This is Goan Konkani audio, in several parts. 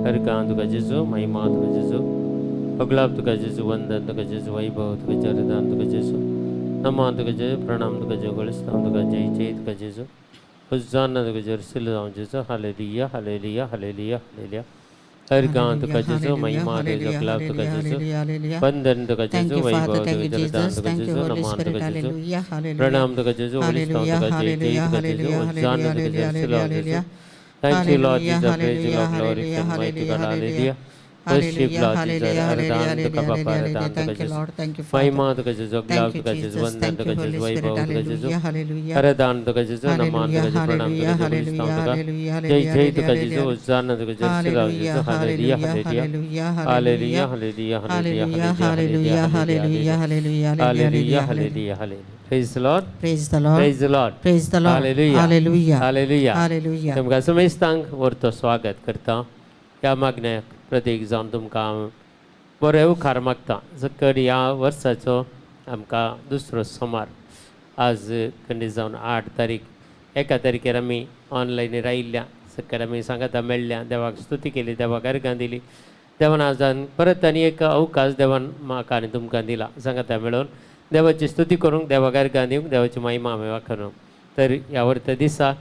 अर्गां तुका जेजू, महिमा तुका जेजू, अगलाब तुका जेजू, वंदन तुका जेजू, वैभव तुका जरदान तुका जेजू, नमा तुका जेजू, प्रणाम तुका जेजू, गळिस्तांव तुका जय जय तुका जेजू, होजाना तुका जेजू, जावं जेजू, हालेलुया हालेलुया हालेलुया हालेलुया। अर्गां तुका जेजू, महिमा तुका जेजू, अगलाब तुका जेजू, वंदन तुका जेजू, वैभव तुका जरदान तुका जेजू, नमा तुका जेजू, प्रणाम तुका जेजू, गळिस्तांव तुका जय जय तुका जेजू, होजाना तुका जेजू, जावं जेजू। Thank you, Lord Jesus. Praise you, Lord. Glory and mighty God. Hallelujah. Worship, Lord Jesus. Ardan tuka Papa, Ardan tuka Jesus. महिमा तुका जेजू, अगलाब तुका जेजू, वंदन तुका जेजू, वैभव तुका जेजू, अरदान तुका जेजू, नमान तुका जेजू, प्रणाम तुका जेजू, गुलिस्तान तुका जय जय तुका जेजू, होजाना तुका जेजू, जेजू, hallelujah hallelujah hallelujah hallelujah hallelujah hallelujah hallelujah hallelujah hallelujah hallelujah. Praise the Lord. Praise the Lord. Praise the Lord. Praise the Lord. Hallelujah. Hallelujah. Hallelujah. Hallelujah. तुमकां समेस्तांक व्हरतो स्वागत करता ह्या मागण्याक प्रतीक जावन तुमकां हांव बरें उपकार मागता। सकट ह्या वर्साचो आमकां दुसरो सोमार आज खंडीत जावन 8 तारीख 1 तारखेर आमी ऑनलायनीर आयिल्ल्या सकट आमी सांगाता मेळ्ळ्या, देवाक स्तुती केली, देवाक अर्गां दिली। देवान आजान परत आनी एक अवकाश देवान म्हाका आनी तुमकां दिला सांगाता मेळोवन देवाची स्तुती करूंक, देवाक अर्गां दिवंक, देवाची महिमा आमी वाखरूंक। तर ह्या वर्त दिसा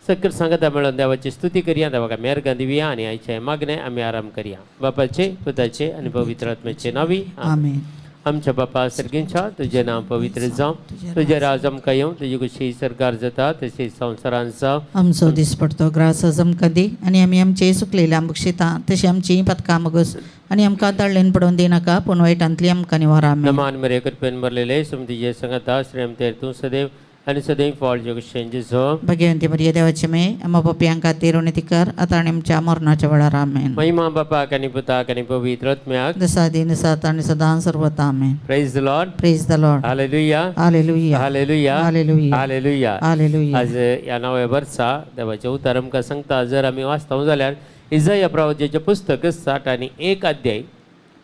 सकल सांगता मेळोवन देवाची स्तुती करया, देवाक आमी अर्गां दिवया आनी आयचें मागणें आमी आराम करया। बापाचे, पुताचे आनी पवित्र आत्म्याचे नांवी आमेन। आमच्या बापा सर्गींच्या तुजें नांव पवित्र जावं, तुजें राज आमकां येवं, तुजी खुशी सरकार जाता तशी संवसारांत जावं। आमचो दिसपडतो ग्रास आमकां दी आनी आमी आमचे सुकलेल्या बक्षिता तशी आमची पथकां मगस आनी आमकां तळ्ळेन पडोवन दिनाका पूण वायटांतली आमकां निवार। आमेन। नमान मरे कृपेन भरलेले सुमतीजे संगता श्रेम तेर तूं सदैव आनी सदैव फॉल जोगशें जेजू। भगवंती मरिया देवाचे मे आम्हा पापयां खातीर विनंती कर आता आनी आमच्या मरणाच्या वेळार। आमेन। महिमा बापाक आनी पुताक आनी पवित्र आत्म्याक जसा दिन सात आनी सदां सर्वता। आमेन। Praise the Lord. Praise the Lord. Hallelujah. Hallelujah. Hallelujah. Hallelujah. Hallelujah. Hallelujah. आज ह्या नव्या वर्सा देवाचें उतर आमकां सांगता। जर आमी वाचता जाल्यार इजाया प्रवाचाचें पुस्तक 61 अध्याय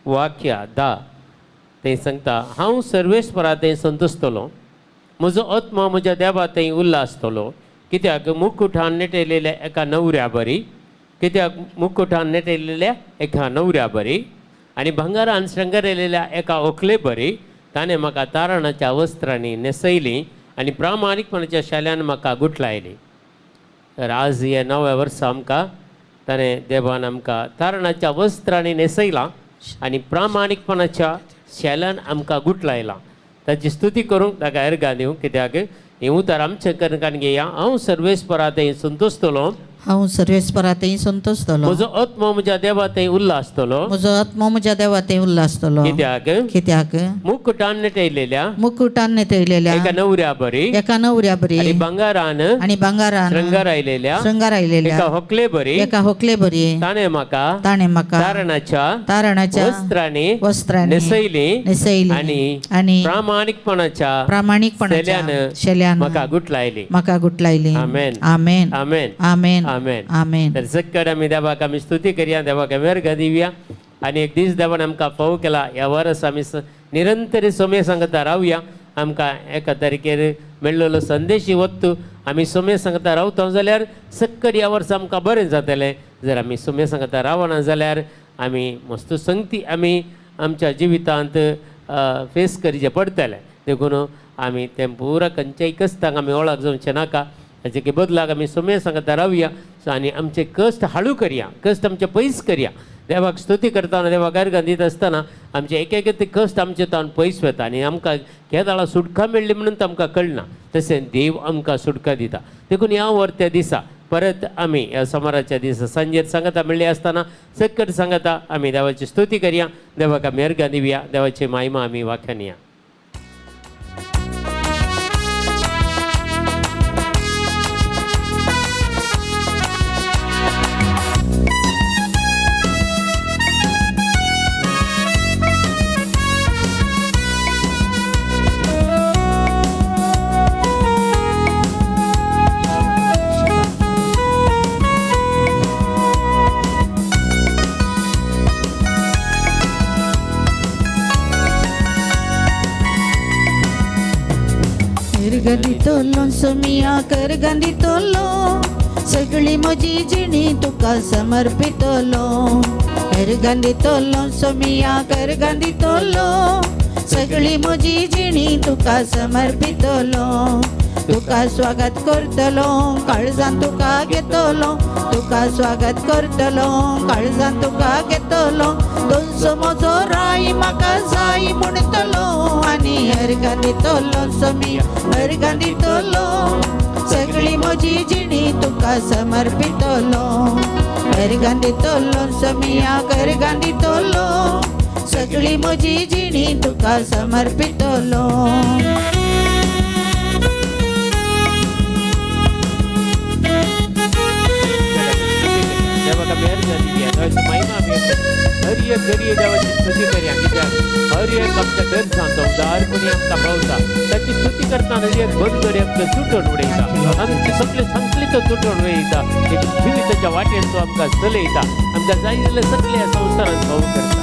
वाक्य 10 तें सांगता, हांव सर्वेस्परा थंय संतोसतलो, म्हजो आत्मा म्हज्या देवा थंय उल्हासतलो, कित्याक मुकुटान नेटयलेल्या एका नवऱ्या बरी, कित्याक मुकुटान नेटयलेल्या एका नवऱ्या बरी आनी भांगरान शृंगारलेल्या एका ओखले बरी ताणें म्हाका तारणाच्या वस्त्रांनी न्हेसयली आनी प्रामाणीकपणाच्या शाल्यान म्हाका गुठलायली। तर आज हे नव्या वर्सा आमकां ताणें देवान आमकां तारणाच्या वस्त्रांनी न्हेसयलां आनी प्रामाणीकपणाच्या शाल्यान आमकां गुठलायलां। ताची स्तुती करूंक ताका अर्गां दिवंक, कित्याक हें उतर आमचें कणकान घेया। हांव सर्वेस्परा थंय संतोसतलो, हांव सर्वेस्परा थंय संतोसतलो, म्हजो आत्मो म्हज्या देवा थंय उल्हासतलो, म्हजो आत्मो म्हज्या देवा थंय उल्हासतलो, कित्याक कित्याक मुकुटान नेटयलेल्या मुकुटान नेटयलेल्या एका नवऱ्या बरी एका नवऱ्या बरी आनी भांगरान आनी भांगरान शृंगारायलेल्या शृंगारायलेल्या एका होकले बरी एका होकले बरी ताणें म्हाका ताणें म्हाका तारणाच्या तारणाच्या वस्त्रांनी वस्त्रांनी न्हेसयली न्हेसयली आनी आनी प्रामाणीकपणाच्या प्रामाणीकपणाच्या शेल्यान म्हाका गुठलायली। म्हाका गुठलायली। आमेन. आमेन. आमेन. आमेन. आमेन. आमेन. तर सकट आमी देवाक आमी स्तुती करया, देवाक आमी अर्गां दिवया आनी एक दीस देवान आमकां फाव केला ह्या वर्स आमी निरंतर समय सांगता रावया। आमकां एका तारखेर मेळ्ळलो संदेश वत्तू आमी समय सांगता रावता जाल्यार सकट ह्या वर्सा आमकां बरें जातलें। जर आमी समय सांगता रावना जाल्यार आमी मस्त संगती आमी आमच्या जिवितांत फेस करचें पडटलें। देखून आमी तें पुरा खंयच्याय कश्टांक आमी वळख जावचें नाका, हाचे की बदलाक आमी समय सांगता रावया आनी आमचे कश्ट हाळू करया, कश्ट आमचे पयस करया। देवाक स्तुती करतना देवाक अर्गां दित आसतना आमचे एक एक ते कश्ट आमचे तावन पयस वता आनी आमकां केदाळा सुटका मेळ्ळी म्हणून आमकां कळना, तशें देव आमकां सुटका दिता। देखून ह्या वर्त्या दिसा परत आमी ह्या सोमाराच्या दिसा सांजेर सांगता मेळ्ळी आसतना सकट सांगता आमी देवाची स्तुती करया, देवाक आमी अर्गां दिवया, देवाची महिमा आमी वाखाणया। Gandhi tolo, somia kar gandhi tolo, सगळी म्हजी जिणी तुका समर्पितलो. अर्गां दितलो सोमियाक अर्गां दितलो, सगळी म्हजी जिणी तुका समर्पितलो. तुका स्वागत करतलो काळजान तुका घेतलो, तुका स्वागत करतलो काळजान तुका घेतलो. तुजो म्हजो राय म्हाका जाय म्हणटलो आनी अर्गां दितलो सोमिया अर्गां दितलो. सगळी म्हजी जिणी तुका समर्पितलो. अर्गां दितलो सोमियाक अर्गां दितलो, सगळी म्हजी जिणी तुका समर्पितलो. देवाक आमी अर्ज दिवया, देवाची महिमा आमी हर एक घडये देवाची स्तुती करया, कित्याक हर एक आमच्या गरजांचो उदारपणी आमकां पावता. ताची स्तुती करतना हर एक बंदगडी आमकां सुटोवन उडयता, आमचे सगळे संकलित सुटोवन उडयता, एक जिविताच्या वाटेन तो आमकां चलयता, आमकां जाय जाल्यार सगळ्या संवसारांत भोव करता.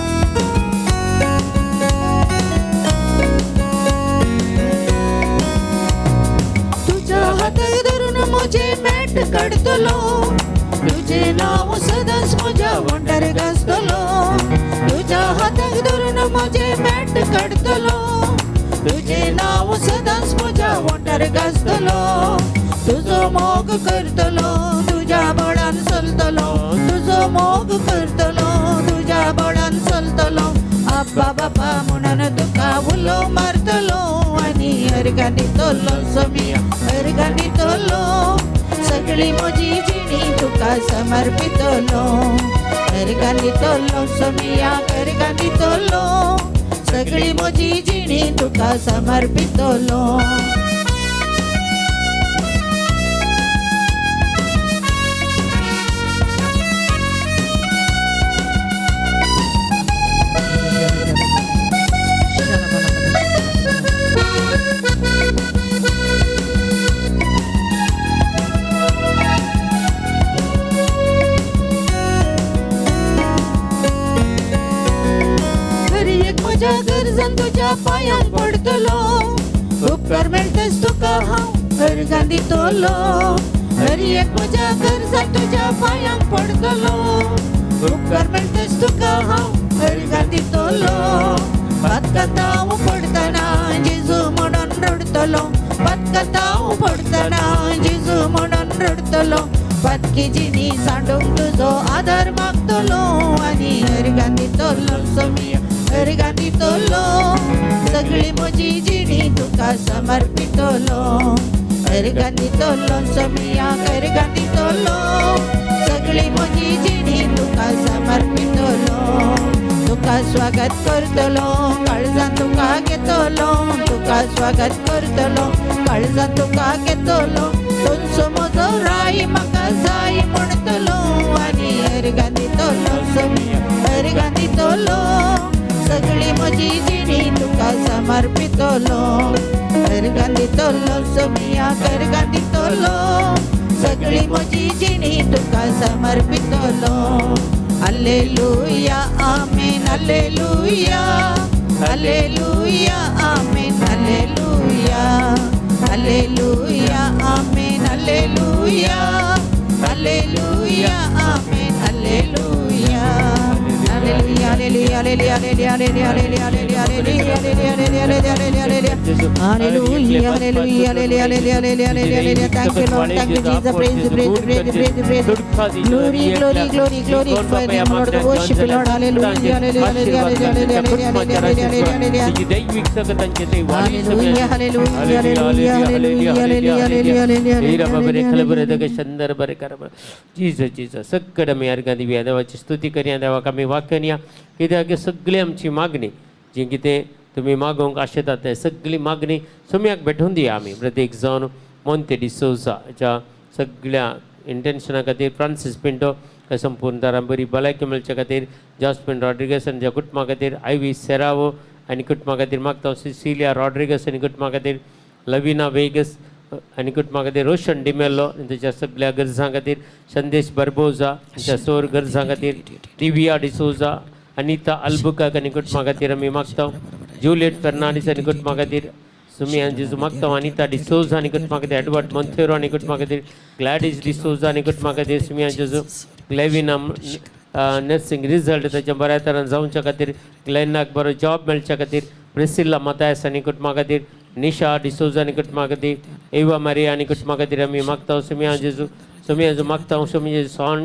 तुझ्या हाताक धरून म्हजे मेट काडटलो, तुझे नांव सदांच म्हज्या वंठार गाजतलो. तुझ्या हाताक धरून म्हजे मेट काडटलो, तुझे नांव सदांच म्हज्या वंठार गाजतलो. तुजो मोग करतलो तुज्या बळान चलतलो, तुजो मोग करतलो तुज्या बळान चलतलो. आब्बा बापा म्हणून तुका उलो मारतलो आनी अर्गां दितलो सोमिया अर्गां दितलो. सगळी म्हजी जिणी तुका समर्पितलो. अर्गां दितलो सोमिया अर्गां दितलो, सगळी म्हजी जिणी तुका समर्पितलो. हर एक म्हज्या गरजान तुज्या पांयांक पडटलो, उपकार मेळटच तुका हांव अर्गां दितलो. हर एक म्हज्या गरजान तुज्या पांयांक पडटलो, उपकार मेळटच तुका हांव अर्गां दितलो. पातकांत हांव पडटना जेजू म्हणून रडटलो, पातकांत हांव पडटना जेजू म्हणून रडटलो. पातकी जिणी सांडूंक तुजो आदार मागतलो आनी अर्गां दितलो सोमिया अर्गां दितलो. सगळी म्हजी जिणी तुका समर्पितलो. अर्गां दितलो सोमिया अर्गां दितलो, सगळी म्हजी जिणी तुका समर्पितलो. तुका स्वागत करतलो काळजान तुका घेतलो, तुका स्वागत करतलो काळजान तुका घेतलो. तुमचो म्हजो राय म्हाका जाय म्हणटलो आनी अर्गां दितलो सोमिया अर्गां दितलो. सगळी म्हजी जिणी तुका समर्पितलो. अर्गां दितलो सोमिया अर्गां दितलो, सगळी म्हजी जिणी तुका समर्पितलो. Alleluia amen alleluia alleluia amen alleluia alleluia amen alleluia alleluia amen alleluia. Alleluia alleluia alleluia alleluia alleluia alleluia alleluia alleluia alleluia alleluia alleluia alleluia alleluia alleluia alleluia. Thank you Lord, thank you Jesus. Praise praise praise praise praise. Glory glory glory glory for the name Lord. Worship you Lord. Hallelujah hallelujah hallelujah hallelujah hallelujah hallelujah. तुझी दैविक सगतांचे ते वाणी hallelujah hallelujah hallelujah hallelujah hallelujah hallelujah. हीरा बाबरे खलबरे दगे शंदर बरे करबर. जीजस जीजस सगळं आमी अर्गां दिवया, देवाची स्तुती करया, देवाक आमी वाक्यान कित्याक सगळी आमची मागणी जी कितें तुमी मागोवंक आशेतात ते सगळी मागणी सोम्याक भेटून दिया. आमी प्रत्येक जावन मोंते डिसोजा ह्या सगळ्या इंटेन्शना खातीर, फ्रांसीस पिंटो संपूर्ण दारां बरी भलायकी मेळचे खातीर, जास्मिन रॉड्रिगस आनी कुटुंबा खातीर, आयवी सेरावो आनी कुटुंबा खातीर मागता, सिसिलिया रॉड्रिगस आनी कुटुंबा खातीर, लविना वेगस आनी कुटुंबा खातीर, रोशन डिमेल्लो आनी ताच्या सगळ्या गरजां खातीर, संदेश बर्बोजा ताच्या सोर गरजां खातीर, दिव्या डिसोजा, अनिता अल्बुकाक आनी कुटुंबा खातीर आमी मागता, जुलियट फेर्नांडीस आनी कुटुंबा खातीर, सुमियान जेजू मागता अनिता डिसोजा आनी कुटुंबा खातीर, एडवर्ड मोंतेरो आनी कुटुंबा खातीर, ग्लॅडीस डिसोजा आनी कुटुंबा खातीर, सुमियान जेजू ग्लेविना नर्सिंग रिजल्ट ताच्या बऱ्या तरान जावच्या खातीर, ग्लॅनाक बरो जॉब मेळच्या खातीर, प्रिसिल्ला मतायस आनी कुटुंबा खातीर, निशा डिसोजा आनी कुटुंबा खातीर, एवा मारिया आनी कुटुंबा खातीर आमी मागता. सुमिया जेजू, सुमिया जेजू मागता. सुमिया जेजू सॉन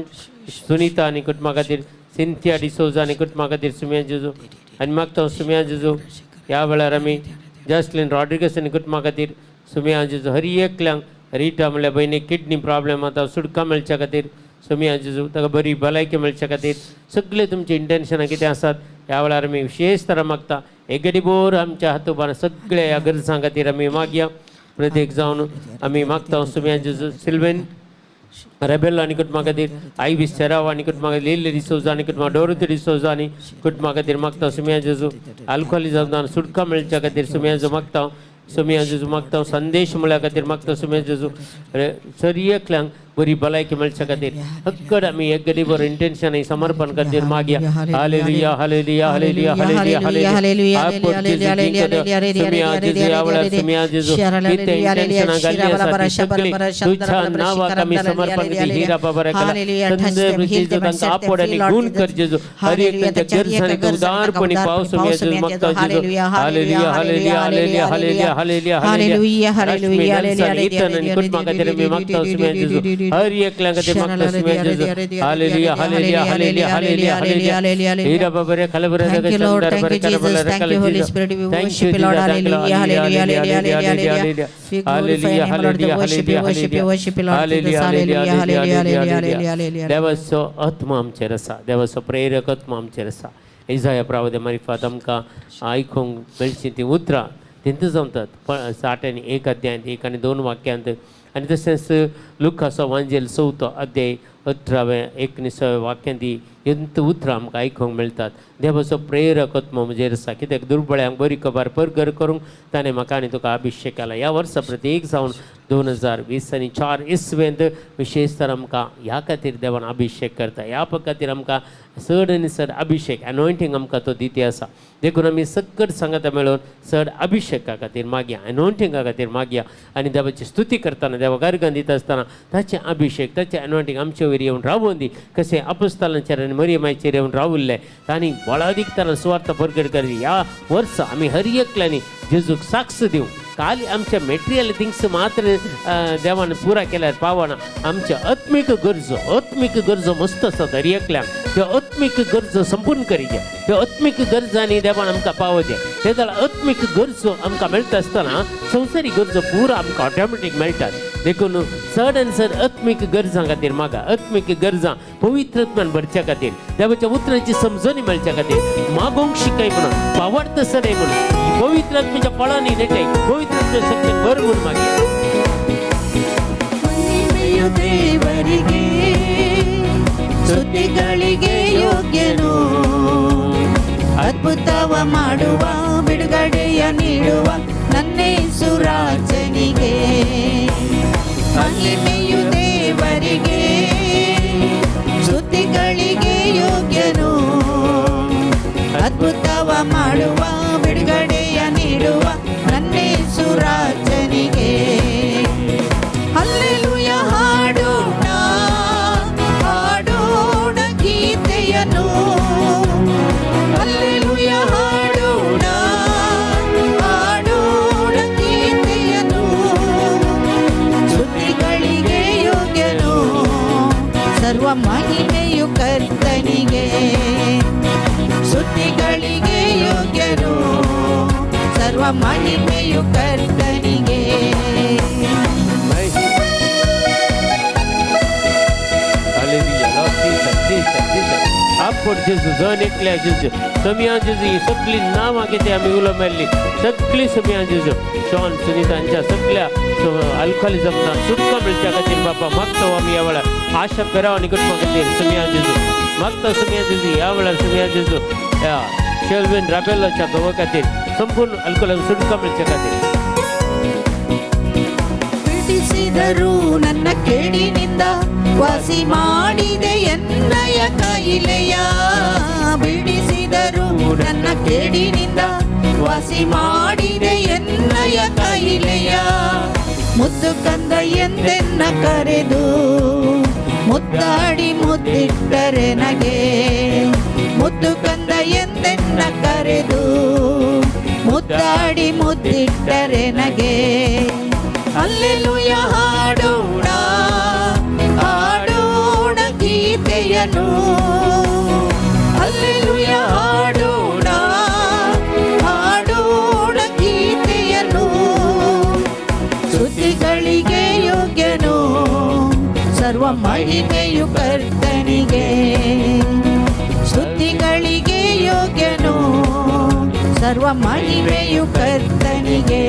सुनीता आनी कुटुंबा खातीर, सिंथिया डिसोजा आनी कुटुंबा खातीर, सुमिया जेजू आनी मागता. सुमिया जेजू ह्या वेळार आमी जसलीन रॉड्रिगस आनी कुटुंबा खातीर, सुमिया जेजू हर एकल्यांक, रिटा म्हणल्यार भयणीक किडनी प्रॉब्लेम आतां सुटका मेळच्या खातीर, सुमिया जेजू ताका बरी भलायकी मेळच्या खातीर, सगळे तुमचे इंटेन्शनां कितें आसात ह्या वेळार आमी विशेश तरा मागता. एगडीबोर आमच्या हातोबार सगळे ह्या गरजां खातीर आमी मागया. प्रत्येक जावन आमी मागता. सुमिया जेजू सिल्वेन रेबेलो आनी कुटुंबा खातीर, I V सेराव आनी कुटुंबा खातीर, लिल्ली डिसोजा आनी कुटुंबा, डोरोती डिसोजा आनी कुटुंबा खातीर मागता. सुमिया जेजू अल्कोहोलिजम सुटका मेळच्या खातीर सुमिया जेजू मागता. सुमिया जेजू मागता. संदेश म्हळ्या खातीर मागता. सुमिया जेजू सर एकल्यांक बरी भलायकी मेळच्या खातीर हक्कड आमी एक गडी बरो इंटेन्शन समर्पण खातीर मागया. Hallelujah, hallelujah, hallelujah, hallelujah, hallelujah. आपोट जेजू जिंकतो. सुमिया जेजू ह्या वेळार सुमिया जेजू कितें इंटेन्शनां घाल्लीं आसा ती सगळीं तुज्या नांवाक आमी समर्पण करता. हिरा बाबा संदर्भ जेजू तांकां आपोड आनी गुण कर जेजू. हर एक तांच्या गरजांनी तूं उदारपणी पाव. सुमिया जेजू मागता जेजू. Hallelujah, hallelujah, hallelujah, hallelujah, hallelujah, hallelujah. Rashmi Nelson Ethan आनी कुटुंबा खातीर आमी मागता. सुमिया जेजू हर एकल्या खातीर मागता. सुमिया जेजू hallelujah, hallelujah, hallelujah, hallelujah, hallelujah. Hira Baba रे खलबरे. Thank you, Lord. Thank you, Jesus. Thank you, Holy Spirit. We worship you, Lord. Hallelujah, hallelujah, hallelujah, hallelujah. We glorify your name, Lord. We worship you, worship you, worship you, Lord Jesus. Hallelujah, hallelujah, hallelujah, hallelujah, hallelujah. देवाचो आत्मा आमचेर आसा, देवाचो प्रेरक आत्मा आमचेर आसा. इजाया प्रावदे मारिफात आमकां आयकूंक मेळची ती उतरां तेंच जमतात 61 अध्यायांत 1 आनी 2 वाक्यांत आनी तशेंच लुकासो वांजेल चवथो अध्याय 18व्या 19व्या वाक्यांत ही उतरां आमकां आयकूंक मेळटात. देवाचो प्रेरक आत्मो म्हजेर आसा, कित्याक दुर्बळ्यांक बरी खबर परगर करूंक ताणें म्हाका आनी तुका अभिशेक केला. ह्या वर्सा प्रत्येक जावन 2024 इसवेंत विशेश तर आमकां ह्या खातीर देवान अभिशेक करता. ह्या खातीर आमकां चड आनी चड अभिशेक, अनॉयंटींग आमकां तो दिती आसा. देखून आमी सक्कट सांगाता मेळून चड अभिशेका खातीर मागया, अनॉयंटिंगा खातीर मागया आनी देवाची स्तुती करतना, देवा गर्गान दिता आसतना ताचें अभिशेक, ताचें अनॉयंटींग आमचे वयर येवन रावून दी. कशें अपुस्तालांचेर आनी मरियमायचेर येवन रावल्लें, तांणी बळादीक ताणें सुवार्थ परगट करी. ह्या वर्सा आमी हर एकल्यांनी जेजूक साक्ष दिवं. खाली आमच्या मेटेरियल थिंग्स मात्र देवान पुरा केल्यार पावना. आमच्या आत्मीक गरजो, आत्मीक गरजो मस्त आसात हर एकल्यांक, त्यो आत्मीक गरजो संपूर्ण करीचे. त्यो आत्मीक गरजांनी देवान आमकां पावोवचें. ते जाल्यार आत्मीक गरजो आमकां मेळटा आसतना संवसारीक गरजो पुरा आमकां ऑटोमॅटीक मेळटात. देखून चड आनी चड आत्मीक गरजां खातीर मागा. आत्मीक गरजां पवित्रत्वान भरच्या खातीर, देवाच्या उतरांची समजणी मेळच्या खातीर मागोंक शिकय म्हणून, पावडत सर म्हणून, पवित्र आत्म्याच्या फळांनी नेटय, पवित्र आत्म्या शक्ती भर म्हणून मागया. ಮಹಿಮೆಯು ದೇವರಿಗೆ, ಸ್ತುತಿಗಳಿಗೆ ಯೋಗ್ಯನು. ಅದ್ಭುತವ ಮಾಡುವ, ಬಿಡುಗಡೆಯ ನೀಡುವ ನನ್ನೇಸು ರಾಜನಿಗೆ. ಮಹಿಮೆಯು ದೇವರಿಗೆ, ಸ್ತುತಿಗಳಿಗೆ ಯೋಗ್ಯನು. ಅದ್ಭುತವ ಮಾಡುವ, ಬಿಡುಗಡೆಯ ನೀಡುವ ನನ್ನೇಸು ರಾಜನಿಗೆ. ಹಲ್ಲೆಲೂಯ ಹಾಡೋಣ, ಹಾಡೋಣ ಗೀತೆಯನ್ನು. ಹಲ್ಲೆಲೂಯ ಹಾಡೋಣ, ಹಾಡೋಣ ಗೀತೆಯನ್ನು. ಸ್ತುತಿಗಳಿಗೆ ಯೋಗ್ಯನು, ಸರ್ವ ಮಹಿಮೆಯು ಕರ್ತನಿಗೆ. ಸ್ತುತಿಗಳಿಗೆ ಯೋಗ್ಯನು, ಸರ್ವ ಮಹಿಮೆಯು ಕರ್ತನಿಗೆ. Hallelujah. Lord Jesus, Jesus, Jesus. आपोट जेजू, जण एकल्या जेजू, समिया जेजू, ही सगळी नांवां कितें आमी उलो मारली सगळी समिया जेजू, शॉन सुनीता हांच्या सगळ्या अल्कोहोलिजमना सुटका मेळच्या खातीर बापा मागता आमी. ह्या वेळार आशा पेराव आनी कुटुंबा खातीर समिया जेजू मागता. समिया जेजू ह्या वेळार समिया जेजू ह्या शेल्विन राबेल्लोच्या घोवा खातीर संपूर्ण अल्कोहोलिजम सुटका मेळच्या खातीर. ಬಿಡಿಸಿದರು ನನ್ನ ಕೇಡಿನಿಂದ, ವಾಸಿ ಮಾಡಿದೆ ಎನ್ನಯ ಕಾಯಿಲೆಯ. ಬಿಡಿಸಿದರು ನನ್ನ ಕೇಡಿನಿಂದ, ವಾಸಿ ಮಾಡಿದೆ ಎನ್ನಯ ಕಾಯಿಲೆಯ. ಮುದ್ದು ಕಂದ ಎಂದೆನ್ನ ಕರೆದು ಮುದ್ದಾಡಿ ಮುದ್ದಿಟ್ಟರೆ ನಗೆ. ಮುದ್ದು ಕಂದ ಎಂದೆನ್ನ ಕರೆದು ಮುದ್ದಾಡಿ ಮುದ್ದಿಟ್ಟರೆ ನಗೆ. ಅಲ್ಲೆಲುಯ ಹಾಡೋಣ, ಹಾಡೋಣ ಗೀತೆಯನು. ಅಲ್ಲೆಲುಯ ಹಾಡೋಣ, ಹಾಡೋಣ ಗೀತೆಯನು. ಸ್ತುತಿಗಳಿಗೆ ಯೋಗ್ಯನು, ಸರ್ವ ಮಹಿಮೆಯು ಕರ್ತನಿಗೆ. ಸ್ತುತಿಗಳಿಗೆ ಯೋಗ್ಯನು, ಸರ್ವ ಮಹಿಮೆಯು ಕರ್ತನಿಗೆ.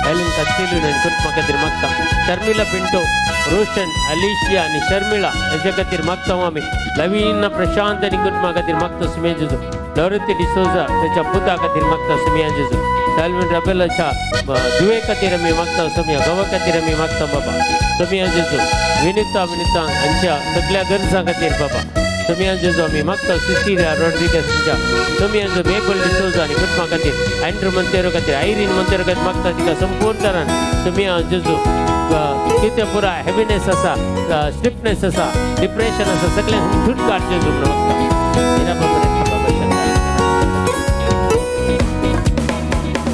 ಎಲಿನ್ ಕತ್ತೀಲು आनी कुटुंबा खातीर मागता. शर्मिला पिंटो, रोशन, अलिशिया आनी शर्मिळा हेच्या खातीर मागता आमी. लवीन प्रशांत आनी कुटुंबा खातीर मागता सुमया जेजू. डॉरती डिसोजा त्याच्या पुता खातीर मागता सुमया जेजू. सेल्विन रबेलाच्या धुवे खातीर आमी मागता सुमया. घोवा खातीर आमी मागता बाबा सुमया जेजू. विनिता विनिता हांच्या सगळ्या गरजां खातीर बाबा सुमया जेजू आमी मागता. सिसिलिया रॉड्रिगस हांच्या सुमया जेजू. मेबल डिसोजा आनी कुटुंबा खातीर, अँड्रू मंतेरो खातीर, आयरीन मंतेरो खातीर मागता. तिका संपूर्ण तरान सुमया जेजू कितें पुरा हेविनेस आसा, स्टिफनेस आसा, डिप्रेशन आसा, सगळें सुटकार काडचें जेजू म्हणून मागता. हिरा बाबा रे, बाबा शंकर.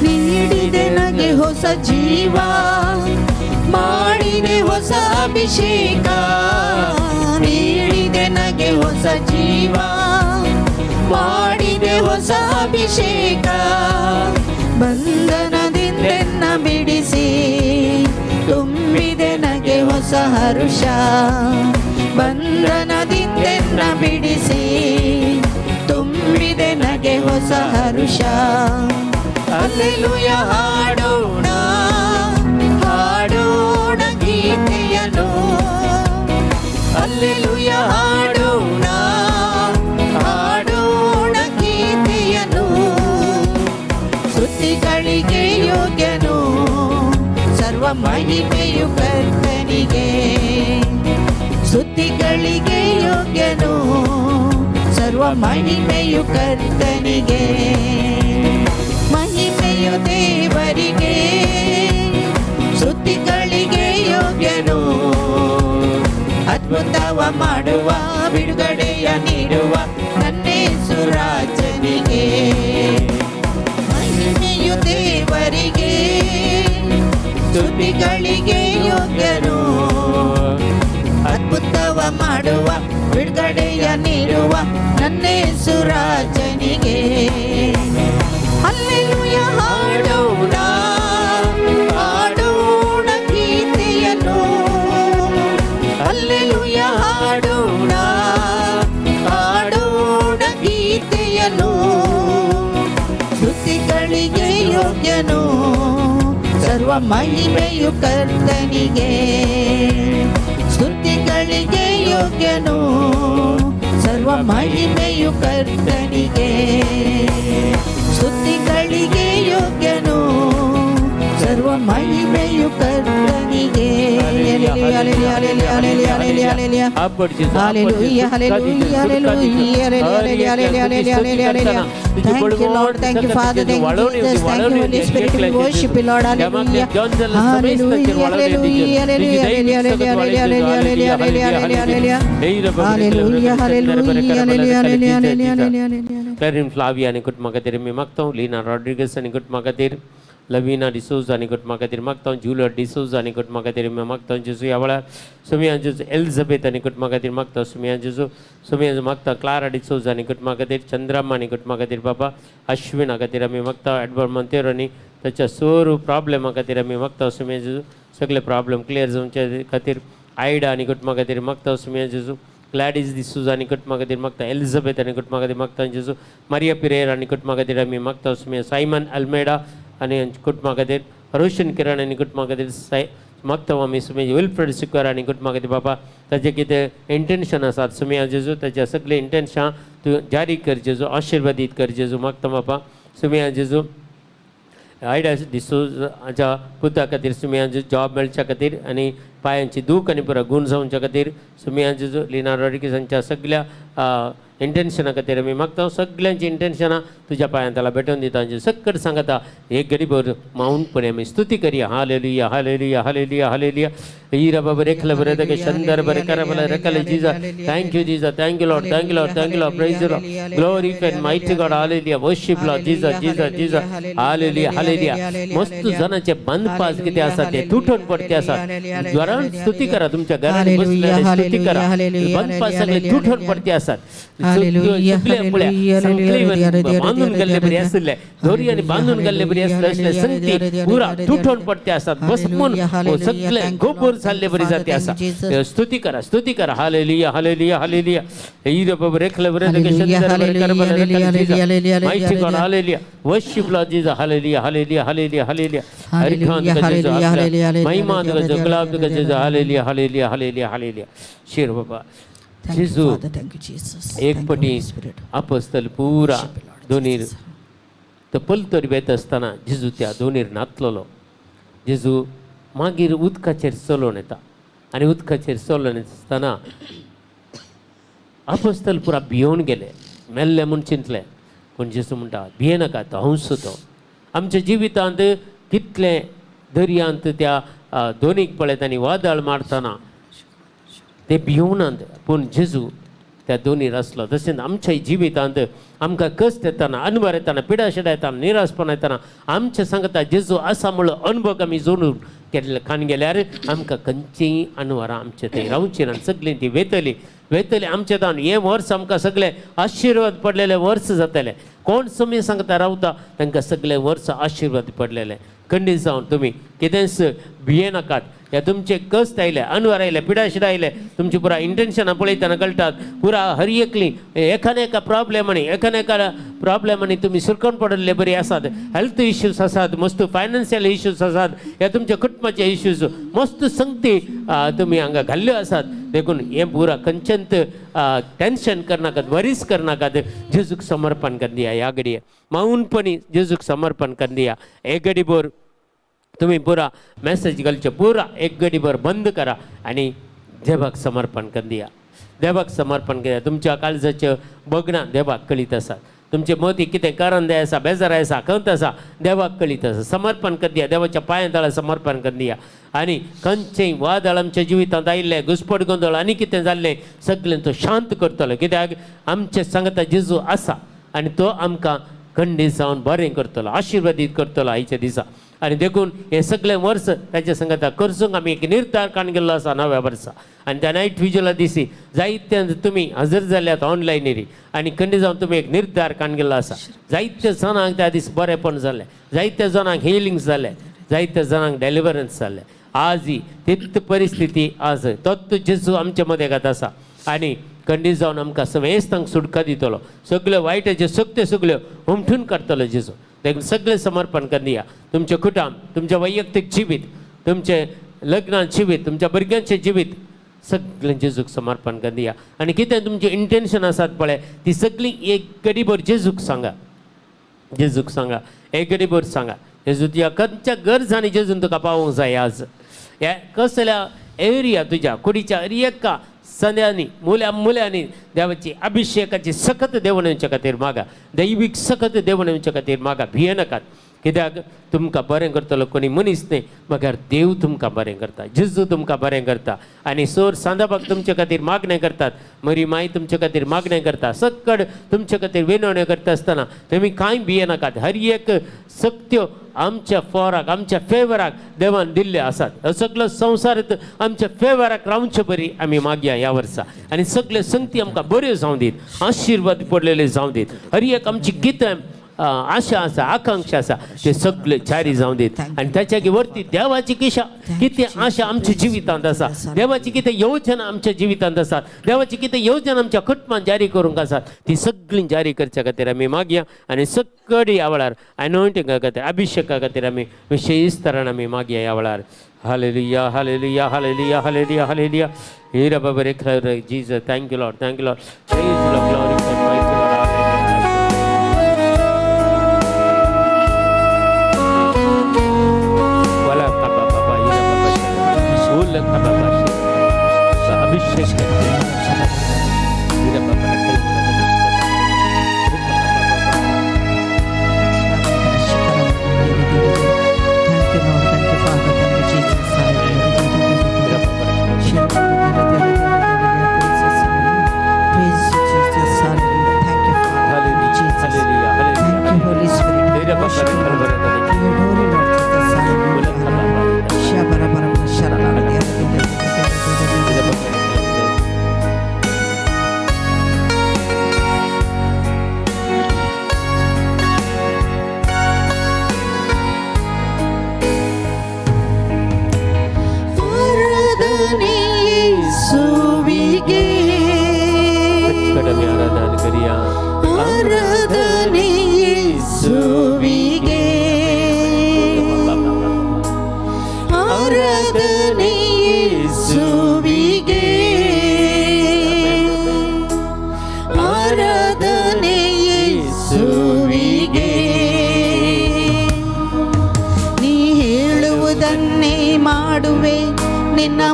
ನೀಡಿದೆ ನಗೆ ಹೊಸ ಜೀವ, ಮಾಡಿದೆ ಹೊಸ ಅಭಿಷೇಕ. ನೀಡಿದೆ ನಗೆ ಹೊಸ ಜೀವ, ಮಾಡಿದೆ ಹೊಸ ಅಭಿಷೇಕ. ಬಂಧನದಿಂದೆನ್ನ ಬಿಡಿಸಿ ತುಂಬಿದೆ ನಗೆ ಹೊಸ ಹರುಷ. ಬಂಧನದಿಂದೆನ್ನ ಬಿಡಿಸಿ ತುಂಬಿದೆ ನಗೆ ಹೊಸ ಹರುಷ. ಅಲ್ಲೆಲುಯ ಹಾಡೋಣ, ಹಾಡೋಣ ಗೀತೆಯನು. ಅಲ್ಲೆಲುಯ ಹಾಡೋಣ, ಹಾಡೋಣ ಗೀತೆಯನು. ಸ್ತುತಿಗಳಿಗೆ ಯೋಗ್ಯನು, ಸರ್ವ ಮಹಿಮೆಯು ಕರ್ತನಿಗೆ. ಸ್ತುತಿಗಳಿಗೆ ಯೋಗ್ಯನು, ಸರ್ವ ಮಹಿಮೆಯು ಕರ್ತನಿಗೆ. ಮಹಿಮೆಯು ದೇವರಿಗೆ, ಸ್ತುತಿಗಳಿಗೆ ಯೋಗ್ಯನು. ಅದ್ಭುತವ ಮಾಡುವ, ಬಿಡುಗಡೆಯ ನೀಡುವ ನನ್ನೇಸು ರಾಜನಿಗೆ. ಮಹಿಮೆಯು ದೇವರಿಗೆ, ಸ್ತುತಿಗಳಿಗೆ ಯೋಗ್ಯನು. ಅದ್ಭುತವ ಮಾಡುವ, ಬಿಡುಗಡೆಯ ನೀಡುವ ನನ್ನೇಸು ರಾಜನಿಗೆ. ಅಲ್ಲೆಲುಯ ಹಾಡೋಣ, ಹಾಡೋಣ ಗೀತೆಯನ್ನು. ಅಲ್ಲೆಲುಯ ಹಾಡೋಣ, ಹಾಡೋಣ ಗೀತೆಯನ್ನು. ಸ್ತುತಿಗಳಿಗೆ ಯೋಗ್ಯನು, ಸರ್ವ ಮಹಿಮೆಯು ಕರ್ತನಿಗೆ. ಸ್ತುತಿಗಳಿಗೆ ಯೋಗ್ಯನು, ಸರ್ವ ಮಹಿಮೆಯು ಕರ್ತನಿಗೆ. ಸ್ತುತಿಗಳಿಗೆ ಯೋಗ್ಯನು, ಸರ್ವ ಮಹಿಮೆಯು ಕರ್ತನಿಗೆ. Hallelujah, hallelujah, hallelujah, hallelujah, hallelujah, hallelujah. Thank you, Lord. Thank you, Father. Thank you, Jesus. Thank you, Holy Spirit. We worship you, Lord. Hallelujah. Hallelujah, hallelujah, hallelujah, hallelujah, hallelujah, hallelujah, hallelujah. Hallelujah, hallelujah, hallelujah, hallelujah, hallelujah, hallelujah. Clarine Flavia आनी कुटुंबा खातीर आमी मागता. लिना रॉड्रिगस आनी कुटुंबा खातीर, लवीना डिसोजा आनी कुटुंबा खातीर मागता. जुलियट डिसोजा आनी कुटुंबा खातीर आमी मागता जेजू. ह्या वेळार सुमिया जेजू, एलिझाबेथ आनी कुटुंबा खातीर मागता सुमिया जेजू. सुमिया मागता क्लारा डिसोजा आनी कुटुंबा खातीर, चंद्रामा आनी कुटुंबा खातीर बाबा, अश्विना खातीर आमी मागता. एडवर्ड मंतेरो आनी ताच्या सोरू प्रॉब्लेमा खातीर आमी मागता सुमिया जेजू, सगळे प्रॉब्लेम क्लियर जावचे खातीर. आयडा आनी कुटुंबा खातीर मागता सुमिया जेजू. ग्लॅडीज डिसूजा आनी कुटुंबा खातीर मागता. एलिझाबेथ आनी कुटुंबा खातीर मागता जेजू. मारिया पिरेर आनी कुटुंबा खातीर आमी मागता सुमिया. सायमन अल्मेडा आनी कुटुंबा खातीर, रोशन किरण आनी कुटुंबा खातीर साय मागता आमी सुमिया. विल्फ्रेड सिक्वर आनी कुटुंबा खातीर बाबा, ताजें कितें इंटेन्शन आसात सुमिया जेजू, ताच्या सगळें इंटेन्शन तूं जारी कर जेजू, आशिर्वादीत कर जेजू मागता बाबा सुमिया जेजू. आयडा डिसोजाच्या पुता खातीर सुमिया जेजू, जॉब मेळच्या खातीर आनी पायांची दूख आनी पुरा गूण जावच्या खातीर सुमिया जेजू. लिना रॉड्रिगीस हांच्या सगळ्या इंटेन्शना खातीर आमी मागता. सगल्यांची इंटेन्शनां तुज्या पांयां तला भेटोवन दिता. सकट सांगता एक गरीबर माऊनपणे आमी स्तुती करया. Hallelujah hallelujah hallelujah hallelujah. Ira बाबा रेखले बरे तके शंदर बरे करबले रेखले Jesus. Thank you Jesus, thank you Lord, thank you Lord, thank you Lord. Praise Lord, glory and mighty God. Hallelujah. Worship Lord Jesus Jesus Jesus. Hallelujah hallelujah. मस्त जणांचे बंदपास कितें आसा ते तुटून पडते आसात. घरान स्तुती करा, तुमच्या घरान बसलेले स्तुती करा. बंदपास सगळे तुटून पडते आसात. सगळे पळया संकली बांदून गेल्ले बरी आशिल्ले, दोरयांनी बांदून गेल्ले बरी आसले, असले संगती पुरा तुटून पडते आसात. बसमून सगळे गोबर जाल्ले बरी जाते आसा. स्तुती करा, स्तुती करा. Hallelujah hallelujah hallelujah. ईर बाबा रेखले बरे mighty God. Hallelujah. Worship Lord Jesus. Hallelujah hallelujah hallelujah hallelujah. महिमा तुका, गुलाब तुका जेजू. Hallelujah hallelujah hallelujah hallelujah. शिर बाबा जेजू. एक पटी आपस्तल पुरा दोनीर तो पलतरी वेत आसतना जेजू त्या दोनीर नातलेलो. जेजू मागीर उदकाचेर चलोवन येता आनी उदकाचेर चलोवन येता आसतना आपस्तल पुरा भियोवन गेले, मेल्ले म्हूण चिंतले. पूण जेजू म्हणटा भियेनाका, तो हांवच तो. आमच्या जिवितांत कितले दर्यांत त्या दोनीक पळयता आनी वादळ मारतना ते भियोनात, पूण जेजू त्या दोनीर आसलो. तशेंच आमच्या जिवितांत आमकां कश्ट येतना, अनवर येतना, पिडाशिडा येतना, निराशपण येतना आमच्या सांगता जेजू आसा म्हणलो अनुभव आमी जोडून केल्ले खान गेल्यार आमकां खंयचीय अनवरां आमचे थंय रावची ना, सगळीं ती वेतली वेतली आमच्या तान. हें वर्स आमकां सगळें आशिर्वाद पडलेलें वर्स जातलें. कोण समी सांगता रावता तांकां सगळें वर्स आशिर्वाद पडलेलें. खंडीत जावन तुमी कितेंच भियेनाकात. ह्या तुमचे कश्ट आयले, अनवर आयले, पिडाशिडा आयले, तुमची पुरा इंटेन्शनां पळयतना कळटात पुरा हर एकली एकाने एका प्रॉब्लेमांनी, एकाने एका प्रॉब्लेमांनी तुमी सुरकून पडिल्ले बरी आसात. हेल्थ इश्यूज आसात, मस्त फायनान्शियल इश्यूज आसात, ह्या तुमच्या कुटुंबाचे इश्यूज मस्त संगती तुमी हांगा घाल्ल्यो आसात. देखून हें पुरा खंयचेंत टेन्शन करनाकात, वरीस करनाकात. जेजूक समर्पण कर दिया. ह्या घडये मौनपणी जेजूक समर्पण कर दिया. एक घडी भर तुम्ही पुरा मेसेज घालचे, पुरा एक घडीभर बंद करा आणि देवाक समर्पण कर दिया. देवाक समर्पण करा. तुमच्या काळजाचें बगणां देवाक कळीत आसात. तुमचे मती कितें कारण दे आसा, बेजार आसा, खंत आसा, देवाक कळीत आसा. समर्पण कर दिया. देवाच्या पांयां तळा समर्पण कर दिया. आनी खंयचेय वादळ आमच्या जिवितांत आयिल्लें, घुसपट गोंदळ आनी कितें जाल्लें, सगळें तो शांत करतलो. कित्याक आमचे सांगता जेजू आसा आनी तो आमकां खंडीत जावन बरें करतलो, आशिर्वादीत करतलो आयच्या दिसा. आनी देखून हें सगळें वर्स ताच्या संगता करसूंक आमी एक निर्धार काडून गेल्लो आसा नव्या वर्सा. आनी त्या नायट विजला दिसी जायते तुमी हजर जाल्यात ऑनलायनीर आनी खंडीत जावन तुमी एक निर्धार काडून गेल्लो आसा. जायते जाणांक त्या दीस बरेपण जालें, जायते जाणांक हिलिंग जालें, जायते जाणांक डेलिवरन्स जालें. आज ही तीच परिस्थिती आज तोच जेजू आमच्या मदें गात आसा आनी खंडीत जावन आमकां समेस्तांक सुटका दितलो. सगळ्यो वायटाच्यो सक्त्यो सगळ्यो हुमटून काडटलो जेजू. देखून सगळें समर्पण कर दिया. तुमचें कुटुंब, तुमचें वैयक्तीक जिवीत, तुमचें लग्नान जिवीत, तुमच्या भुरग्यांचें जिवीत, सगळें जेजूक समर्पण कर दिया. आनी कितें तुमचें इंटेन्शन आसात पळय ती सगळीं एक गडीभर जेजूक सांगा, जेजूक सांगा, एक गडीभर सांगा. जेजू तुज्या खंयच्या गरजांनी जेजून तुका पावोवंक जाय आज. ह्या कसल्या एरिया तुज्या कुडीच्या एका संद्यांनी मुल्या मुल्यांनी देवाची अभिषेकाची सखत देवण येवच्या खातीर मागा. दैवीक सखत देवण येवच्या खातीर मागा. भियेनाकात, कित्याक तुमकां बरें करतलो कोणी मनीस न्ही, मगर देव तुमकां बरें करता, जेजू तुमकां बरें करता. आनी सोर सांदाबाग तुमचे खातीर मागणें करतात, मरी माय तुमचे खातीर मागणें करता, सक्कड तुमचे खातीर विनवण्यो करता आसतना तुमी कांय भियेनाकात. हर एक सक्त्यो आमच्या फोराक, आमच्या फेवराक देवान दिल्ले आसात. हो सगळो संवसार आमच्या फेवराक रावचे बरी आमी मागया ह्या वर्सा. आनी सगळे संगती आमकां बऱ्यो जावं दीत, आशिर्वाद पडलेले जावं दीत. हर एक आमची कितें आशा आसा, आकांक्षा आसा, ते सगळे जारी जावं दीत. आनी ताच्या वरती देवाची किशा कितें आशा आमच्या जिवितांत आसा, देवाची कितें योजना आमच्या जिवितांत आसा, देवाची कितें योजना आमच्या कुटुंबान जारी करूंक आसा, ती सगळीं जारी करच्या खातीर आमी मागया. आनी सगळी ह्या वेळार अनोइंटिंगा खातीर, अभिषेका खातीर आमी विशेष तरान आमी मागया ह्या वेळार. Hallelujah hallelujah hallelujah hallelujah hallelujah. Hira Baba रे Jesus. Thank you Lord, thank you Lord. Praise Lord, glory mighty Lord. वाला बाबा बाबा हीरा बाबा ओल बाबा अभिषेक हीरा बाबा.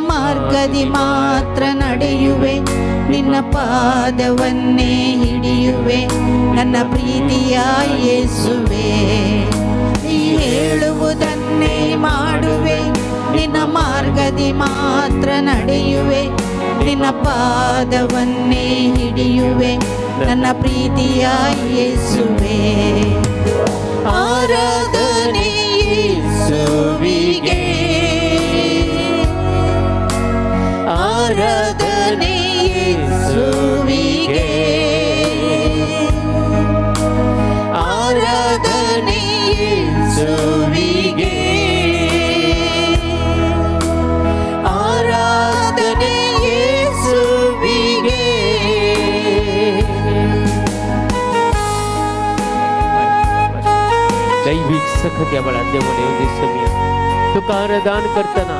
ಮಾರ್ಗದಿ ಮಾತ್ರ ನಡೆಯುವೆ, ನಿನ್ನ ಪಾದವನ್ನೇ ಹಿಡಿಯುವೆ, ನನ್ನ ಪ್ರೀತಿಯ ಯೇಸುವೆ. ನೀ ಹೇಳುವುದನ್ನೇ ಮಾಡುವೆ, ನಿನ್ನ ಮಾರ್ಗದಿ ಮಾತ್ರ ನಡೆಯುವೆ, ನಿನ್ನ ಪಾದವನ್ನೇ ಹಿಡಿಯುವೆ, ನನ್ನ ಪ್ರೀತಿಯ ಯೇಸುವೆ. ಆರಾಧನೆ ಯೇಸುವಿಗೆ, ಆರಾಧನೆ ಯೇಸುವಿಗೆ, ಆರಾಧನೆ ಯೇಸುವಿಗೆ, ಆರಾಧನೆ ಯೇಸುವಿಗೆ. दैवीक सखत ह्या वेळार देवान येवं दी समिया. तुका आराधन करतना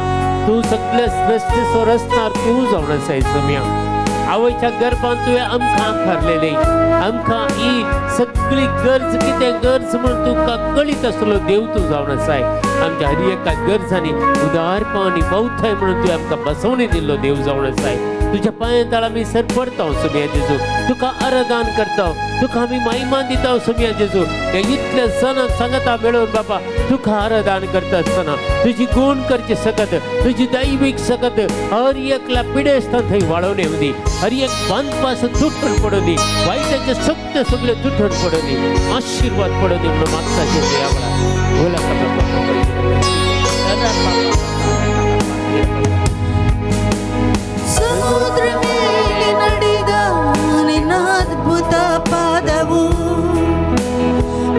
तूं सगळे श्रेश्ठ रचणार तूं जावन आसाय समिया. आवयच्या गर्भान तुवें आमकां आकारलेलें, आमकां ही सगळी गरज कितें गरज म्हणून तुका कळीत आसलो देव तूं जावन आसाय. आमच्या हर एका गरजांनी उदारपण आनी बौथय म्हणून तुवें आमकां बसवणी दिल्लो देव जावन आसाय. तुज्या पांया तळा आमी सरपडता समिया जेजू, तुका आराधन करता, तुका आमी महिमा दिता समिया जेजू. ह्या इतल्या जाणांक सांगता मेळोवन बाबा तुका आराधन करता आसतना तुजी गुण करची सकत, तुजी दैवीक सकत हर एकल्या पिडेस्तान थंय वाळोवन येवं दी, हर एक बांदपासून तुटून पडूं दी, वायटाचे सक्त सगळे तुटून पडूं दी, आशीर्वाद पडूं दी म्हणून मागता जेजू ह्या वेळार. बोला बाबा. ಸಮುದ್ರ ಮೇಲೆ ನಡೆದ ನಿನ್ನ ಅದ್ಭುತ ಪಾದವು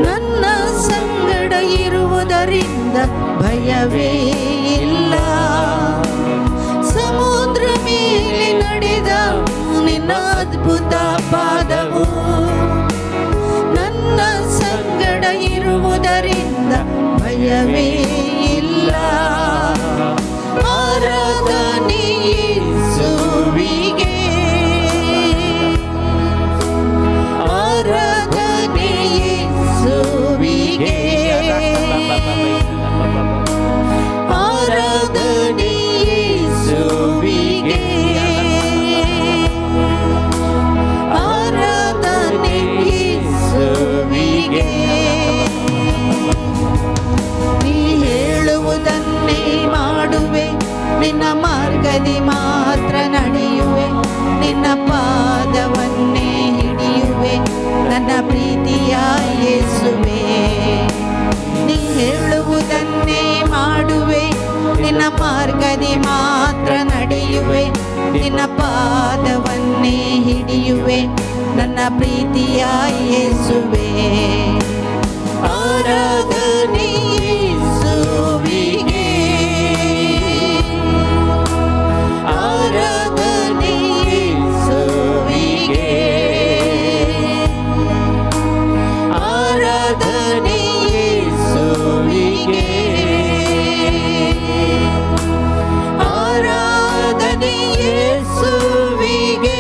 ನನ್ನ ಸಂಗಡ ಇರುವುದರಿಂದ ಭಯವೇ ಇಲ್ಲ. ಸಮುದ್ರ ಮೇಲೆ ನಡೆದ ನಿನ್ನ ಅದ್ಭುತ ಪಾದವು ನನ್ನ ಸಂಗಡ ಇರುವುದರಿಂದ ಭಯವೇ ಇಲ್ಲ. ಆರಾಧನೆ ಯೇಸುವಿಗೆ, ಆರಾಧನೆ ಯೇಸುವಿಗೆ, ಆರಾಧನೆ ಯೇಸುವಿಗೆ, ಆರಾಧನೆ ಯೇಸುವಿಗೆ. ನೀ ಹೇಳುವುದನ್ನೇ ಮಾಡುವೆ, ನಿನ್ನ ಮಾರ್ಗದಿ ಮಾತ್ರ ನಡೆಯುವೆ, ನಿನ್ನ ಪಾದವನ್ನೇ ಹಿಡಿಯುವೆ, ನನ್ನ ಪ್ರೀತಿಯ ಯೇಸುವೆ. ನೀ ಹೇಳುವುದನ್ನೇ ಮಾಡುವೆ, ನಿನ್ನ ಮಾರ್ಗದಿ ಮಾತ್ರ ನಡೆಯುವೆ, ನಿನ್ನ ಪಾದವನ್ನೇ ಹಿಡಿಯುವೆ, ನನ್ನ ಪ್ರೀತಿಯ ಯೇಸುವೆ. ಆರಾಧನೆ ಯೇಸುವಿಗೆ, ಆರಾಧನೆ ಯೇಸುವಿಗೆ, ಆರಾಧನೆ ಯೇಸುವಿಗೆ, ಆರಾಧನೆ ಯೇಸುವಿಗೆ.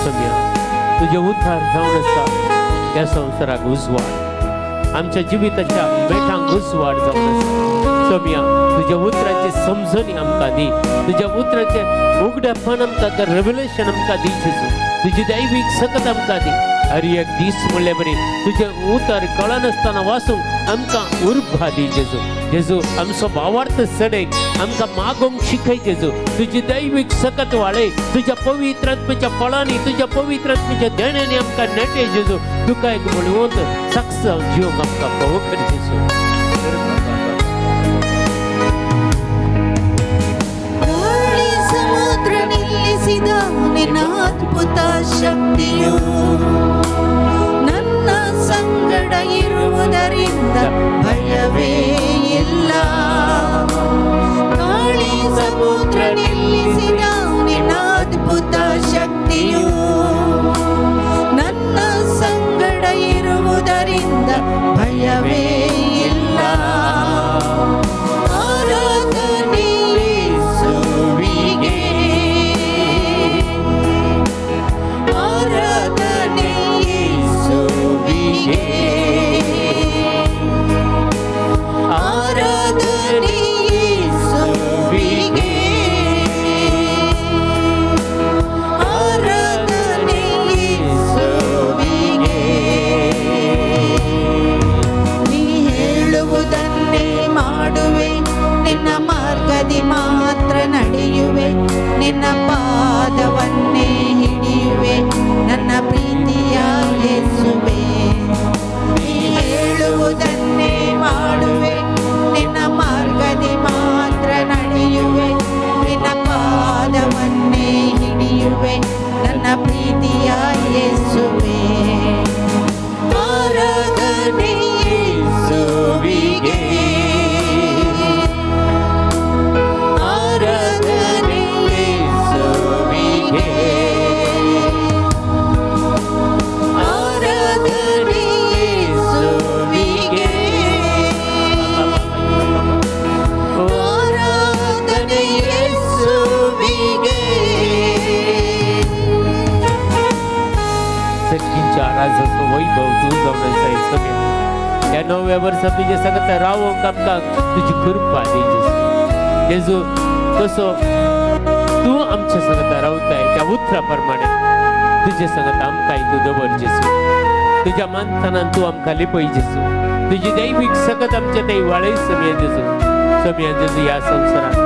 समिया, तुझे उद्धार जावन आसा ह्या संवसाराक उजवाड, आमच्या जिविताच्या बेठांक उजवाड जावन आसा. समिया, तुज्या उतराची समजणी आमकां दी, तुज्या उतराचें उगडेपण आमकां, रेवलेशन आमकां दी जेजू, तुजी दैवीक सकत आमकां दी. हर एक दीस म्हणले बरी तुजें उतर कळनासतना वाचूंक आमकां उर्बा दी जेजू. जेजू आमचो भावार्थ सडय, आमकां मागोवंक शिकय जेजू. तुजी दैवीक सकत वाडय, तुज्या पवित्र आत्म्याच्या फळांनी, तुज्या पवित्र आत्म्याच्या देण्यांनी आमकां नेटे जेजू. तुका एक म्हणून साक्ष जिवंक आमकां फावो कर जेजू. ಗಾಳಿ ಸಮುದ್ರ ನಿಲ್ಲಿಸಿದ ನಿನ್ನ ಅದ್ಭುತ ಶಕ್ತಿಯು ನನ್ನ ಸಂಗಡ ಇರುವುದರಿಂದ ಭಯವೇ ಇಲ್ಲ. ಗಾಳಿ ಸಮುದ್ರ ನಿಲ್ಲಿಸಿದ ನಿನ್ನ ಅದ್ಭುತ ಶಕ್ತಿಯು ನನ್ನ ಸಂಗಡ ಇರುವುದರಿಂದ ಭಯವೇ ಇಲ್ಲ. ಆರಾಧನೆ ಯೇಸುವಿಗೆ, ಆರಾಧನೆ ಯೇಸುವಿಗೆ, ನಿನ್ನ ಪಾದವನ್ನೇ ಹಿಡಿಯುವೆ, ನನ್ನ ಪ್ರೀತಿಯ ಯೇಸುವೆ. ನೀ ಹೇಳುವುದನ್ನೇ ಮಾಡುವೆ, ನಿನ್ನ ಮಾರ್ಗದಿ ಮಾತ್ರ ನಡೆಯುವೆ, ನಿನ್ನ ಪಾದವನ್ನೇ ಹಿಡಿಯುವೆ, ನನ್ನ ಪ್ರೀತಿಯ ಯೇಸುವೆ. ಆರಾಧನೆ ಯೇಸುವಿಗೆ, ಆರಾಧನೆ ಯೇಸುವಿಗೆ, ಆರಾಧನೆ ಯೇಸುವಿಗೆ, ಆರಾಧನೆ ಯೇಸುವಿಗೆ. सखींच्या आराजाचो वैभव तूं जावन आसा येसुव्या. ह्या नव्या वर्सा तुजे सांगता रावोंक आमकां तुजी कृपा दी जेजू. जेजू, कसो तूं आमच्या सांगता रावताय त्या उतरा प्रमाणे तुजे सांगता आमकांय तूं दवर जेजू. तुज्या मानतानान तूं आमकां लिपय जेजू. तुजी दैवीक सकत आमच्या थंय वाळय समिया जेजू. समिया जेजू, ह्या संवसारात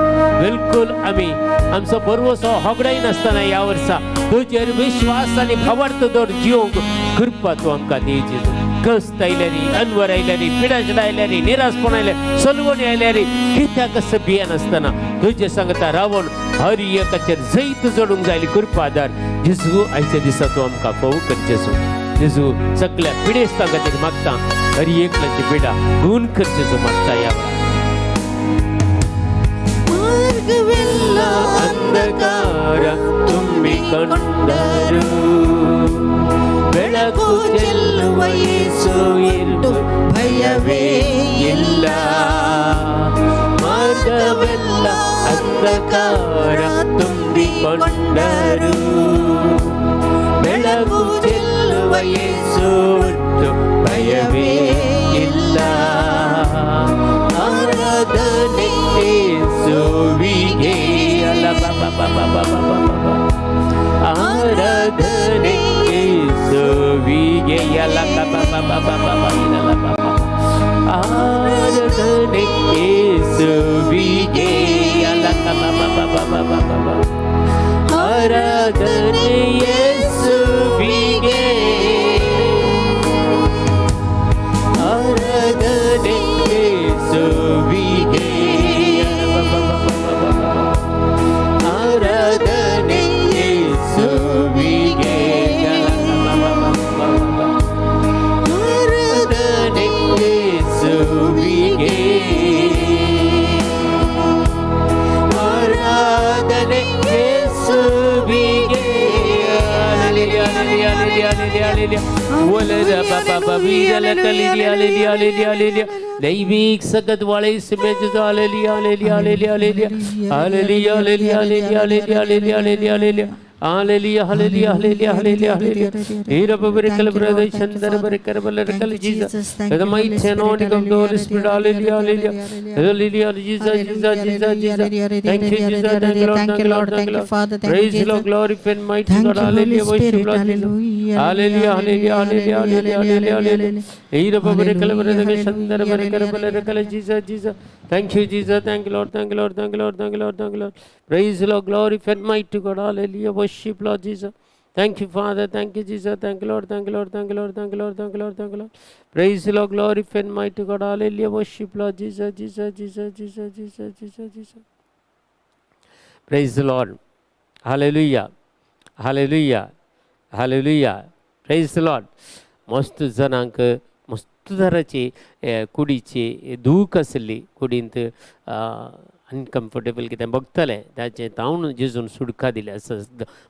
बिलकुल आमी आमचो बरवसो होगडाय नासतना ह्या वर्सा तुजेर विश्वास आनी भावार्थ दवर जिवंक कृपा तूं आमकां दी जेजू. कस्त आयल्यारी, अनवर आयल्यारी, पिडाशड आयल्यारी, निराशपण आयल्यार, सलवणी आयल्यारी, कित्याक कसं भियेनासतना तुजे सांगता रावण हर एकाचेर जैत जोडूंक जाय कृपा आदार जेजू. आयच्या दिसा तूं आमकां फोव कर जेजू. जेजू, सगळ्या पिडेस्तां खातीर मागता, हर एकल्याची पिडा गुण कर जेजू, मागता ह्या वेळार. ಮಾರ್ಗವೆಲ್ಲ ಅಂಧಕಾರ ತುಂಬಿಕೊಂಡರು, ಬೆಳಕು ಚೆಲ್ಲುವ ಯೇಸು ಉಂಟು, ಭಯವೇ ಇಲ್ಲ. ಮಾರ್ಗವೆಲ್ಲ ಅಂಧಕಾರ ತುಂಬಿಕೊಂಡರು, ಬೆಳಕು ಚೆಲ್ಲುವ ಯೇಸು ಉಂಟು, ಭಯವೇ ಇಲ್ಲ. ಆರಾಧನೆ ಯೇಸುವಿಗೆ, ಅಲ್ಲ ಬ ಬ ಬ ಬ ಬ ಬ ಬ. ಆರಾಧನೆ ಯೇಸುವಿಗೆ, ಅಲ್ಲ ಬ ಬ ಬ ಬ ಬ ಬ ಇದಲ್ಲ ಬ ಬ. ಆರಾಧನೆ ಯೇಸುವಿಗೆ, ಅಲ್ಲ ಬ ಬ ಬ ಬ ಬ ಬ ಬ ಬ. ಆರಾಧನೆ ಯೇಸುವಿಗೆ, ಆರಾಧನೆ ಯೇಸುವಿಗೆ, ಆರಾಧನೆ ಯೇಸುವಿಗೆ, ಆರಾಧನೆ ಯೇಸುವಿಗೆ, ಆರಾಧನೆ ಯೇಸುವಿಗೆ. Hallelujah, hallelujah, hallelujah, hallelujah. ಒಲದ ಬ ಬ ವೀರಲ ಕಲಿಲಿ, hallelujah, hallelujah, hallelujah. ದೈವಿಕ ಸಗದ್ ವಾಳೆ ಸಿಮೆಜು. Hallelujah, hallelujah, hallelujah, hallelujah, hallelujah, hallelujah, hallelujah, hallelujah, hallelujah, hallelujah. Hallelujah, hallelujah, hallelujah, hallelujah, hallelujah. Hira ಬಬರಿಕಲ brother Chandra ಬರಿಕರ ಬಲ್ಲರಕಲ Jesus. The mighty anointing of the Holy Spirit. Hallelujah, hallelujah. Hallelujah, Jesus, Jesus, Jesus, Jesus. Thank you, Jesus. Thank you, Lord. Thank you, Lord. Thank you, Thank you, Lord. Father. Thank you, Praise the Lord, Jesus. glory and mighty Thank God. you, Holy Hallelujah, worship Spirit. Lord Jesus. Hallelujah. Hallelujah, hallelujah, hallelujah, hallelujah, hallelujah, hallelujah. Hira ಬಬರಿಕಲ brother Chandra ಬರಿಕರ ಬಲ್ಲರಕಲ Jesus, Jesus. Thank you, Jesus. Thank you, Lord. Thank you, Lord. Thank you, Lord. Thank you, Lord. Thank you, Lord. Praise the Lord, glory and mighty God. Hallelujah. Worship Lord Jesus. Thank you, Father. Thank you, Jesus. Thank you, Lord. Thank you, Lord. Thank you, Lord. Thank you, Lord. Thank you, Lord. Thank you, Lord. Praise the Lord, glory and mighty God. Hallelujah. Worship Lord Jesus, Jesus, Jesus, Jesus, Jesus, Jesus, Jesus. Praise the Lord. Hallelujah. Hallelujah. Hallelujah. Praise the Lord. मस्त जणांक मस्त तराची कुडीची दूख आसली, कुडींत अनकम्फर्टेबल कितें भोगतालें, ताचें तावन जेजून सुटका दिली आसा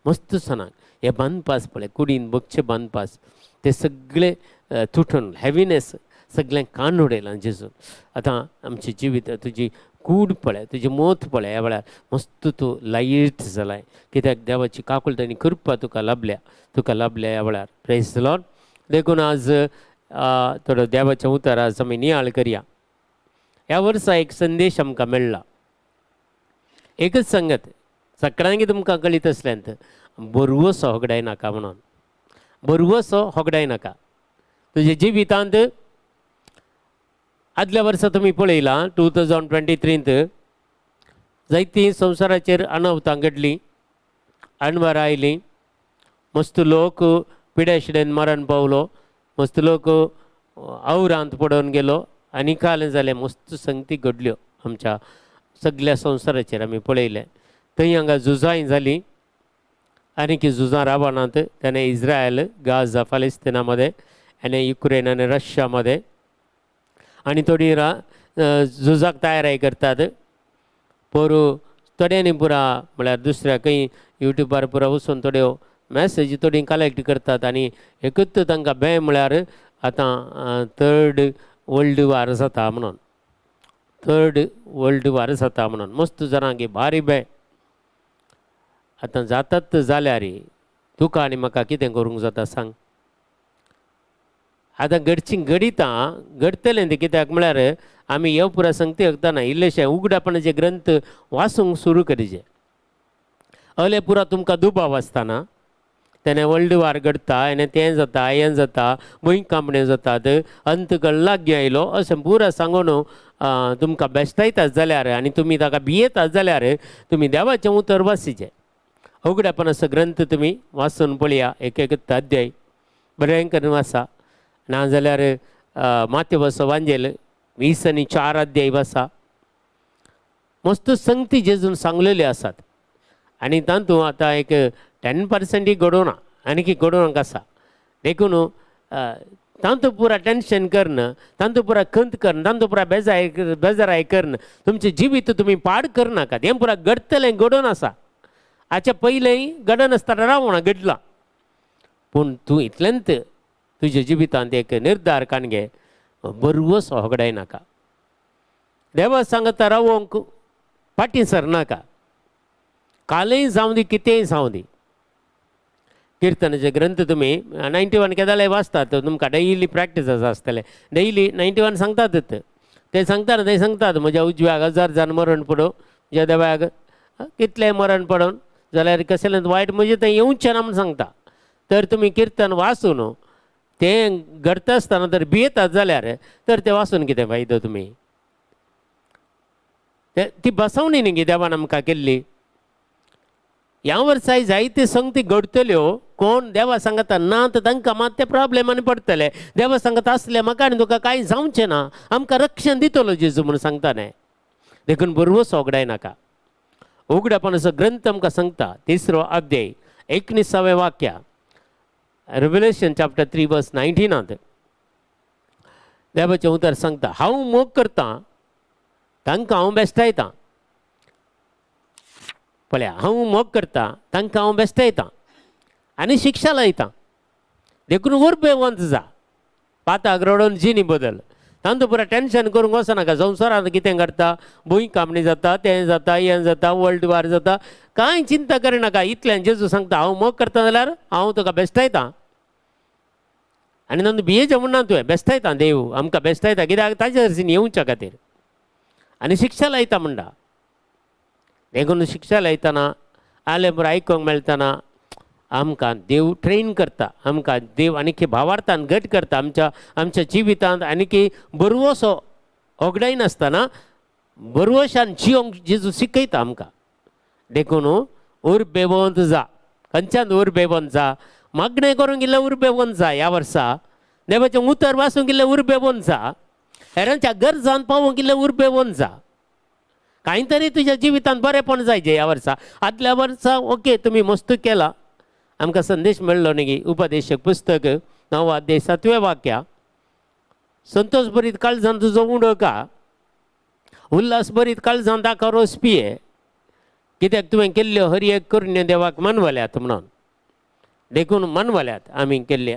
मस्त सणाक. हे बांदपास पळय, कुडीन भोगचे बांदपास ते सगळे तुटून, हेविनेस सगळें काण उडयलां जेजून. आतां आमचें जिवीत, तुजी कूड पळय, तुजी मोत पळय, ह्या वेळार मस्त तूं लायट जालाय, कित्याक देवाची काकूळट आनी कृपा तुका लाभल्या, तुका लाभल्या ह्या वेळार. प्रेज the Lord. देखून आज थोडो देवाच्या उतर आज आमी नियाळ करया. ह्या वर्सा एक संदेश आमकां मेळ्ळा. एकच सांगत सगळ्यांक तुमकां कळीत आसल्यात, बरवसो होगडाय नाका म्हणून. बरवसो होगडाय नाका. तुज्या जिवितांत आदल्या वर्सा तुमी पळयलां, 2023त जायतीं संवसाराचेर अनवतां घडलीं. अणवार आयली, मस्त लोक पिड्याशिडेन मरण पावलो, मस्त लोक आवरांत पडून गेलो आनी कालें जालें. मस्त संगती घडल्यो आमच्या सगल्या संवसाराचेर आमी पळयलें. थंय हांगा झुजांय जालीं आनी की झुजां रावनात. तेणें इस्रायल गाझा फालेस्तिना मध्ये आनी युक्रेन आनी रशियामध्ये आनी थोडी झुजाक तयारी करतात. पोरू थोड्यांनी पुरा म्हळ्यार दुसऱ्या खंय युट्यूबार पुरा वचून थोड्यो मॅसेजी थोडी कलेक्ट करतात आनी एकूच तांकां भंय म्हळ्यार आतां थर्ड वर्ल्ड वॉर जाता म्हणून, थर्ड वर्ल्ड वॉर जाता म्हणून मस्त जाणांक भारी भंय. आतां जातात जाल्यार तुका आनी म्हाका कितें करूंक जाता सांग. आतां घडची घडितां घडटलें तें, कित्याक म्हळ्यार आमी ह्यो पुरा संगती आयकतना इल्लेशें उगडापणाचे ग्रंथ वाचूंक सुरू करिजे. अले पुरा तुमकां दुबाव आसतना तेणें वर्ल्ड वॉर घडटा आनी तें जाता हें जाता, भुंयकांपण्यो जातात, अंत लागीं आयलो अशें पुरा सांगून तुमकां बेश्टायतात जाल्यार आनी तुमी ताका भियेतात जाल्यार तुमी देवाचें उतर वाचिचें. उगडापणाचो ग्रंथ तुमी वाचून पळया, एक एक अध्याय बरें करून वाचा. नाजाल्यार माथेवचो वांजेल 20 आनी 4 अध्याय वाचा. मस्त संगती जेजून सांगलेल्यो आसात आनी तातूंत आतां एक 10%य घडोवना, आनीक घडोवंक आसा. देखून तांतू पुरा टेंशन करून, तांतू पुरा खंत करून, तांतू पुरा बेजाराय करून तुमचें जिवीत तुमी पाड करनाकात. हें पुरा घडटलें, घडोवन आसा. हाच्या पयलेंय घडनासतना रावना, घडलां. पूण तूं इतलेंत तुज्या जिवितांत एक निर्धार काण घे, बरवस होगडाय नाका. देवा सांगता रावोंक फाटीं सरनाका, कालय जावं दी, कितेंय जावं दी. किर्तनाचे ग्रंथ तुमी 91 केदाळाय वाचतात, तुमकां डेली प्रॅक्टीस आसा आसतलें. डेली 91 सांगतात ते, सांगता ते सांगतात, म्हज्या उजव्याक 1000 जाण मरण पडूं, म्हज्या देवाक कितलें मरण पडून जाल्यार कसलें वायट म्हजें थंय येवचें ना म्हूण सांगता. तर तुमी किर्तन वाचून तें घडता आसतना तर भियेतात जाल्यार तर तें वाचून कितें फायदो तुमी? ते ती बसवणी न्ही गे देवान आमकां केल्ली. ह्या वर्साय जायते संगती घडटल्यो. कोण देवा सांगता ना तर तांकां मात ते प्रॉब्लेमांनी पडटले. देवा सांगता आसले म्हाका आनी तुका कांय जावचें ना, आमकां रक्षण दितलो जेजू म्हूण सांगता न्ही. देखून बरवस होगडाय नाका. उगडापणाचो ग्रंथ आमकां सांगता, तिसरो अध्याय 19वें वाक्य, रेवलेशन चॅप्टर 3 वर्स 19आंत देवाचें उतर सांगता, हांव मोग करतां तांकां हांव बेश्टायतां. पळया, हांव मोग करतां तांकां हांव बेश्टायतां आनी शिक्षा लायतां. देखून उर्बेवंत जा, पाताक रडोवन जिणी बदल. तांतू पुरा टेंशन करूंक वचनाका. संवसारांत कितें घडटा, भूंयकांपणी जाता, तें जाता, हें जाता, वर्ल्ड वॉर जाता, कांय चिंता करिनाका. इतल्यान जेजू सांगता, हांव मोग करता जाल्यार हांव तुका बेश्टायतां आनी नंतर भियेचें म्हणना तुवें. बेश्टायता देव आमकां बेश्टायता कित्याक? ताजे हरशीं येवच्या खातीर आनी शिक्षा लायता म्हणटा. देखून शिक्षा लायतना आलें बरें आयकूंक मेळटना आमकां देव ट्रेन करता, आमकां देव आनीक भावार्थान घट करता. आमच्या आमच्या जिवितांत आनीक बरवसो होगडायनासतना बरवशान जियोंक जेजू शिकयता आमकां. देखून उर्बेवंत जा, खंयच्यान उर्बेवंत जा, मागणें करूंक इल्लें उर्बेवंत जा. ह्या वर्सा देवाचें उतर वाचूंक इल्लें उर्बेवंत जा, हेरांच्या गरजान पावोवंक इल्लें उर्बेवंत जा. कांय तरी तुज्या जिवितांत बरेंपण जाय जे ह्या वर्सा. आदल्या वर्सा ओके तुमी मस्त केला, आमकां संदेश मेळ्ळो न्ही. उपदेशक पुस्तक 9 अध्याय 7वें वाक्या, संतोष भरीत काळजान तुजो उडोका, उल्हास भरीत काळजान दाखो रोस पिये, कित्याक तुवें केल्ल्यो हर एक करण्यो देवाक मानवल्यात म्हणून. देखून मानवल्यात आमी केल्ले.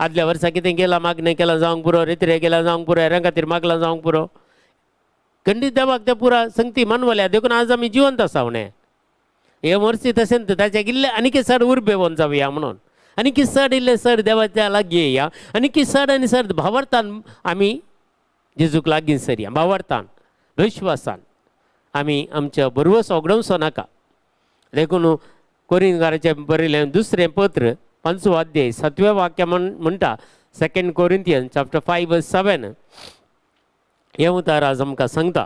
आदल्या वर्सा कितें केलां, मागणें केलां जावंक पुरो, रेत्रे केलां जावंक पुरो, हेरां खातीर मागलां जावंक पुरो, खंडीत देवाक ते पुरा संगती मानवल्या. देखून आज आमी जिवंत आसा न्ही. हे वर्सी तशेंच ताच्या इल्लें आनीक चड उर्बेवन जावया म्हणून, आनीक चड इल्लें चड देवाच्या लागीं येया, आनीक चड आनी चड भावार्थान आमी जेजूक लागीं सरया. भावार्थान विश्वासान आमी आमच्या बरवस ओगडोवचो नाका. देखून कोरिंगाराचें बरयलें दुसरें पत्र 5वो अध्याय 7व्या वाक्य म्हणटा, सेकंड कोरिंथियन चॅप्टर 5 7, हें उतर आज आमकां सांगता,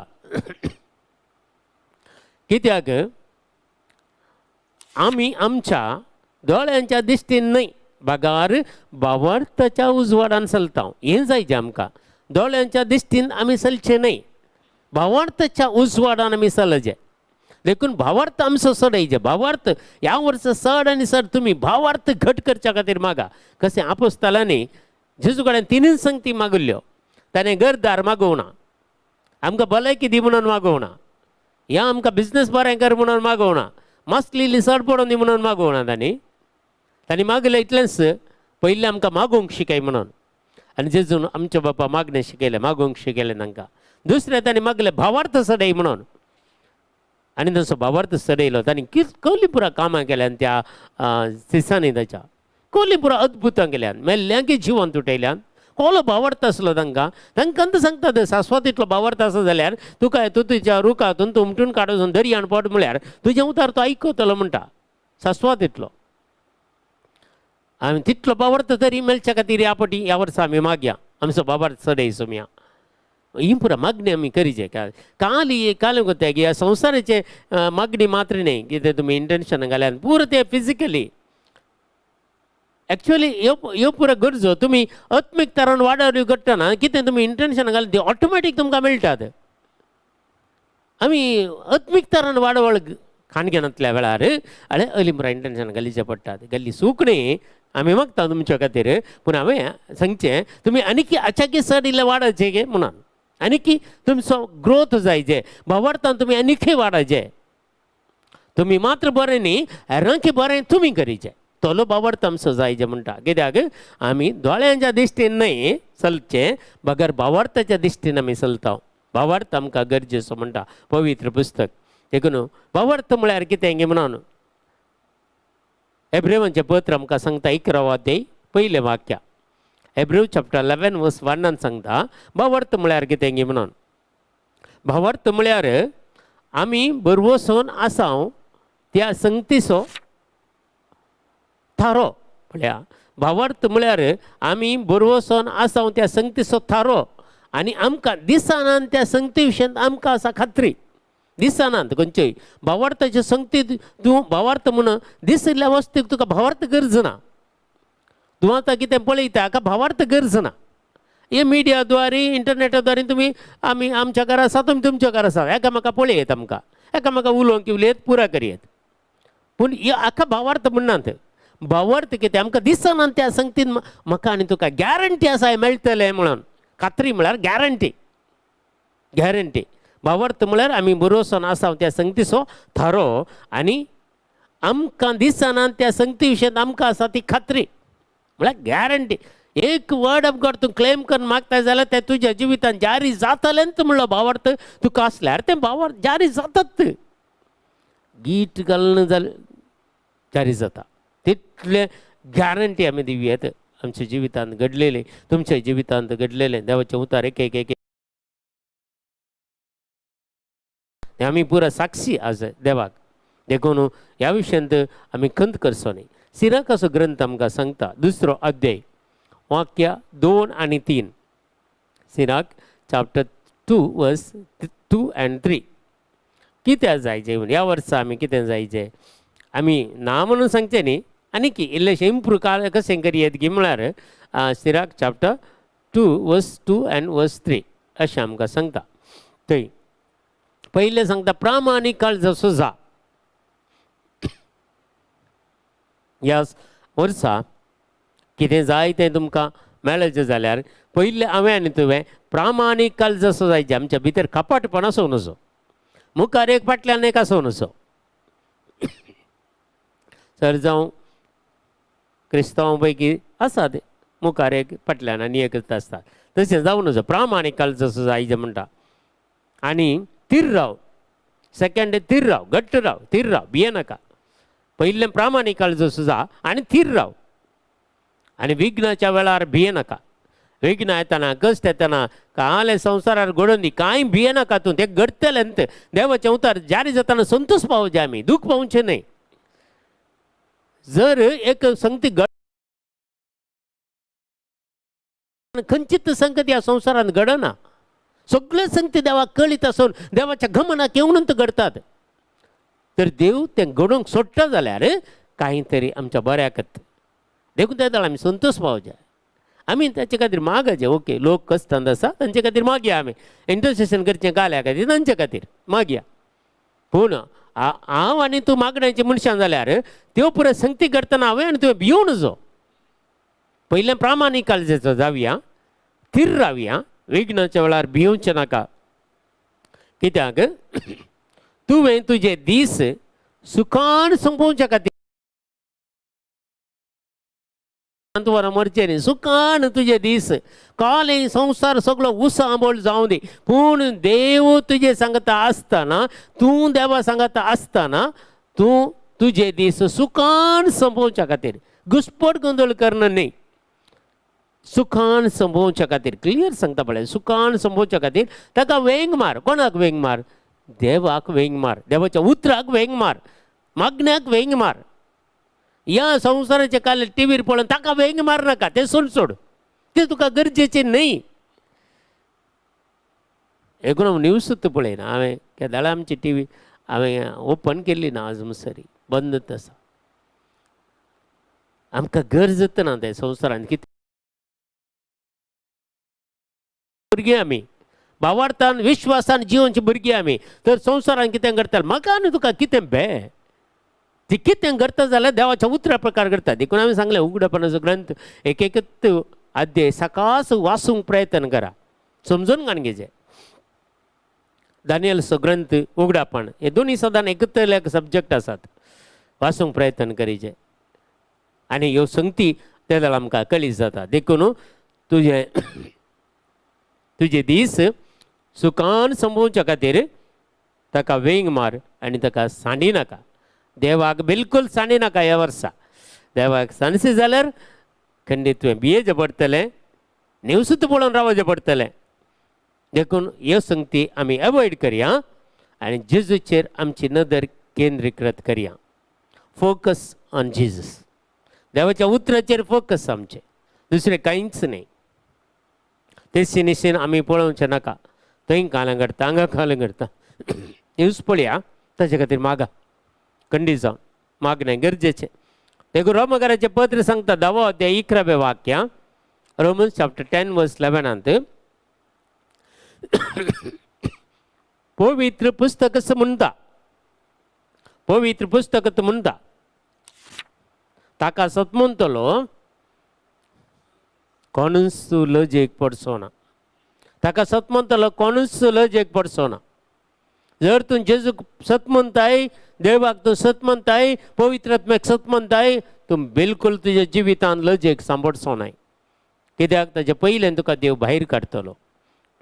कित्याक आमी आमच्या दोळ्यांच्या दिश्टीन न्हय बगार भावार्थाच्या उजवाडान चलता. हें जाय जें आमकां, दोळ्यांच्या दिश्टीन आमी चलचें न्हय, भावार्थाच्या उजवाडान आमी चलचें. देखून भावार्थ आमचो चडयचे. भावार्थ ह्या वर्सा चड आनी चड तुमी भावार्थ घट करच्या खातीर मागा. कशें आपोस्तालांनी जेजू कडेन तिनूच संगती मागिल्ल्यो. ताणें घरदार मागोवना, आमकां भलायकी दी म्हणून मागोवना, या आमकां बिजनस बरें कर म्हणून मागोवना, मासली इल्ली चड पडोन दी म्हणून मागोवना. तांणी तांणी मागलें इतलेंच, पयलें आमकां मागोवंक शिकय म्हणून. आनी जेजून आमच्या बापा मागणें शिकयलें, मागोवंक शिकयलें तांकां. दुसरें तांणी मागलें भावार्थ चडय म्हणून, आनी तांचो भावार्थ चडयलो. तांणी कसली पुरा कामां केल्यान त्या दिसांनी, ताच्या कसली पुरा अद्भुतां केल्यान, मेल्ल्यांकी जिवन तुटयल्यान. कोलो भावार्थ आसलो तांकां. तांकां तर सांगता ते सास्वत इतलो भावार्थ आसा जाल्यार तुका तूं तुज्या रुखातून तूं उमटून काडून दर्यान पड म्हळ्यार तुजें उतार तो आयकतलो म्हणटा. सास्वत इतलो आमी तितलो भावार्थ तरी मेळच्या खातीर ह्या पटी ह्या वर्सा आमी मागया, आमचो भावार्थ चडय सोमया. ही पुरा मागणी आमी करीचे. काल काल कोत्या की ह्या संवसाराचे मागणी मात्र न्हय कितें तुमी इंटेन्शन घाल्यान पुरो ते फिजिकली एक्चुअली ह्यो ह्यो पुरो गरजो तुमी आत्मीक तरान वाडोवणी करतना कितें तुमी इंटेन्शन घाल ती ऑटोमॅटीक तुमकां मेळटात. आमी आत्मीक तरान वाडवळ खाणगेनांतल्या वेळार अळे अली पुरा इंटेन्शन घालीचें पडटात. गल्ली सुकणी आमी मागता तुमच्या खातीर, पूण हांवें सांगचें तुमी आनीक अचाकी चड इल्लें वाडोवचें गे म्हणून, आनीक तुमचो ग्रोथ जायचे भावार्थान तुमी आनीकय वाडोवचे. तुमी मात्र बरें न्ही, हेरांकी बरें तुमी करीचें. तोलो भावार्थ आमचो जायचे म्हणटा. कित्याक आमी दोळ्यांच्या दिश्टीन न्हय चलचें, बगर भावार्थाच्या दिश्टीन आमी चलता. भावार्थ आमकां गरजेचो म्हणटा पवित्र पुस्तक. देखून भावार्थ म्हळ्यार कितें गे म्हणून एब्रेवांचें पत्र आमकां सांगता 11 अध्याय पयलें वाक्य, एब्रेव चॅप्टर 11 वर्स 1 सांगता भावार्थ म्हळ्यार कितें गे म्हणून. भावार्थ म्हळ्यार आमी बरवसून आसाव त्या संगतीचो थारो. म्हळ्यार भावार्थ म्हळ्यार आमी बरवसून आसाव त्या संगतीचो थारो, आनी आमकां दिसनात त्या संगती विशयांत आमकां आसा खात्री. दिसनात खंयच्योय भावार्थाचे संगती तूं भावार्थ म्हणून दिशिल्ल्या वस्तीक तुका भावार्थ गरज ना. तूं आतां कितें पळयता हाका भावार्थ गरज ना. हे मिडियाद्वारे इंटरनेटाद्वारे तुमी आमी आमच्या घरा आसा, तुमी तुमच्या घरा आसा, एकामेका पळयत आमकां एकामेका उलोवंक उलयत पुरा करयत. पूण हाका भावार्थ म्हणनात. भावार्थ कितें आमकां दिसना त्या संगतीन म्हाका आनी तुका गॅरंटी आसा हें मेळटलें म्हणून. खात्री म्हळ्यार गॅरंटी, गॅरंटी. भावार्थ म्हळ्यार आमी बरोसन आसा त्या संगतीचो थारो, आनी आमकां दिसना त्या संगती विशयांत आमकां आसा ती खात्री म्हळ्यार गॅरंटी. एक वर्ड ऑफ गॉड तूं क्लेम करून मागता जाल्यार तें तुज्या जिवितान जारी जातलेंच म्हणलो भावार्थ तुका आसल्यार तें भावार्थ जारी जातात. गीट घालून जाल्यार जारी जाता. तितले गॅरंटी आमी दिवयेत आमच्या जिवितांत घडलेले, तुमच्या जिवितांत घडलेले देवाचे उतार एक एक एक आमी पुरा साक्षी आसा देवाक. देखून ह्या विशयांत आमी खंत करचो न्ही. सिराकाचो ग्रंथ आमकां सांगता 2 अध्याय वाक्य 2 आनी 3, सिराक चॅप्टर 2 वर्स 2 आनी 3. कित्याक जायचें ह्या वर्सा आमी कितें जायचें आमी ना म्हणून सांगचें न्ही, आनी की इल्लेशें इम्प्रूव काल कशें करयेत गी म्हळ्यार सिराक चॅप्टर 2 वर्स 2 आनी वर्स 3 अशें आमकां सांगता. थंय पयलें सांगता प्रामाणीक काळजाचो जा. ह्या वर्सा कितें जाय तें तुमकां मेळचें जाल्यार पयलें हांवें आनी तुवें प्रामाणीक काळजाचो जायचें. आमच्या भितर कपाटपण आसूं नजो, मुखार एक फाटल्यान एक आसूं नजो. सर जावं क्रिस्तांव पैकी आसात मुखार एक फाटल्यान आनी एकच आसतात, तशें जावं नजो. प्रामाणीक काळजाचो जायचें म्हणटा. आनी थीर राव, सेकंड थीर राव, घट्ट राव, थीर राव, भिये नाका. पयलें प्रामाणीक काळजाचो जा आनी थीर राव. आनी विघ्नाच्या वेळार भिये नाका. विघ्न येतना कश्ट येतना काले संवसारार घडोवन दी, कांय भिये नाका तूं, तें घडटलें. देवाचें उतार जारी जातना संतोश पावचे, आमी दूख पावचें न्हय. जर एक संगती खंयचीच संगती ह्या संवसारांत घडना, सगळे संगती देवाक कळीत आसून देवाच्या गमनाक येवनूच घडतात. तर देव तें घडोवंक सोडटा जाल्यार कांय तरी आमच्या बऱ्याक देखून त्या आमी संतोष पावचे. आमी ताचे खातीर मागचे. ओके, लोक कश्टांत आसा तांचे खातीर मागया, आमी इंटरसेशन करचें काल्या खातीर तांचे खातीर मागया. पूण हांव आनी तूं मागण्याचे मनशां जाल्यार त्यो पुरो संगती करतना हांवें आनी तुवें भिवून जो पयलें प्रामाणीक काळजेचो जावया, थीर रावया, विघ्नाच्या वेळार भिवचें नाका. कित्याक तुवें तुजे दीस सुखान सोंपोवच्या खातीर वरां मरचें न्ही, सुखान तुजे दीस काल संवसार सगळो उसांबोळ जावं दी, पूण देव तुजे सांगता आसतना, तूं देवा सांगता आसतना तूं तुजे दीस सुखान सोंपोवच्या खातीर घुसपट गोंदळ करणं न्ही, सुखान सोंपोवच्या खातीर. क्लियर सांगता पळय, सुखान सोंपोवच्या खातीर ताका वेंग मार. कोणाक वेंग मार? देवाक वेंग मार, देवाच्या उतराक वेंग मार, मागण्याक वेंग मार. ह्या संवसाराचे काल टीव्हीर पळोवन ताका वेंग मार नाका, तें सोड सोड, तें तुका गरजेचें न्हय. एकूण हांव न्यूज पळयना. हांवें केदाळा आमची टीव्ही हांवें ओपन केल्ली ना आज मुसरी, बंदच आसा. आमकां गरज ना तें संवसारांत. कितें भुरगीं आमी भावार्थान विश्वासान जिवनची भुरगीं आमी, तर संवसारान कितें करता म्हाका आनी तुका कितें बे ती कितें करता जाल्यार देवाच्या उतरा प्रकार करता. देखून हांवें सांगलें उगडपणाचो ग्रंथ एक एकच अध्याय सकास वाचूंक प्रयत्न करा, समजून काण घेचे. दानियलचो ग्रंथ उगडापण हे दोनूय सदां एकत्र सब्जॅक्ट आसात, वाचूंक प्रयत्न करीचे आनी ह्यो संगती ते जाल्यार आमकां कळीत जाता. देखून तुजे तुजे दीस सुखान सोंपोवच्या खातीर ताका वेंग मार आनी ताका सांडी नाका. देवाक बिलकुल सांडी नाका ह्या वर्सा. देवाक सांडशी जाल्यार खंडीत तुवें भियेचें पडटलें, न्यूसूच पळोवन रावचें पडटलें. देखून ह्यो संगती आमी एवॉयड करया आनी जेजूचेर आमची नदर केंद्रीकृत करया. फोकस ऑन जेजस, देवाच्या उतराचेर फोकस आमचें, दुसरें कांयच न्हय. ते निशीन आमी पळोवचें नाका, थंय कालें घडटा हांगा कालें घडटा. न्यूज पळया, ताचे खातीर मागा खंडीत जावन मागणें गरजेचें. देखून रोमकाराचें पत्र सांगता 10वो अध्याय 11वें वाक्य, रोमन्स चॅप्टर 10 वर्स 11 पवित्र पुस्तक म्हणटा, पवित्र पुस्तक म्हणटा ताका सत म्हणटलो कोणूच लजेक पडचो ना, ताका सत म्हणटलो कोणूच लजेक पडचो ना. जर तूं जेजूक सत म्हणताय, देवाक तूं सत म्हणताय, पवित्र आत्म्याक सत म्हणताय, तूं बिलकुल तुज्या जिवितान लजेक सांपडचो नाय. कित्याक ताजे पयल्यान तुका देव भायर काडटलो.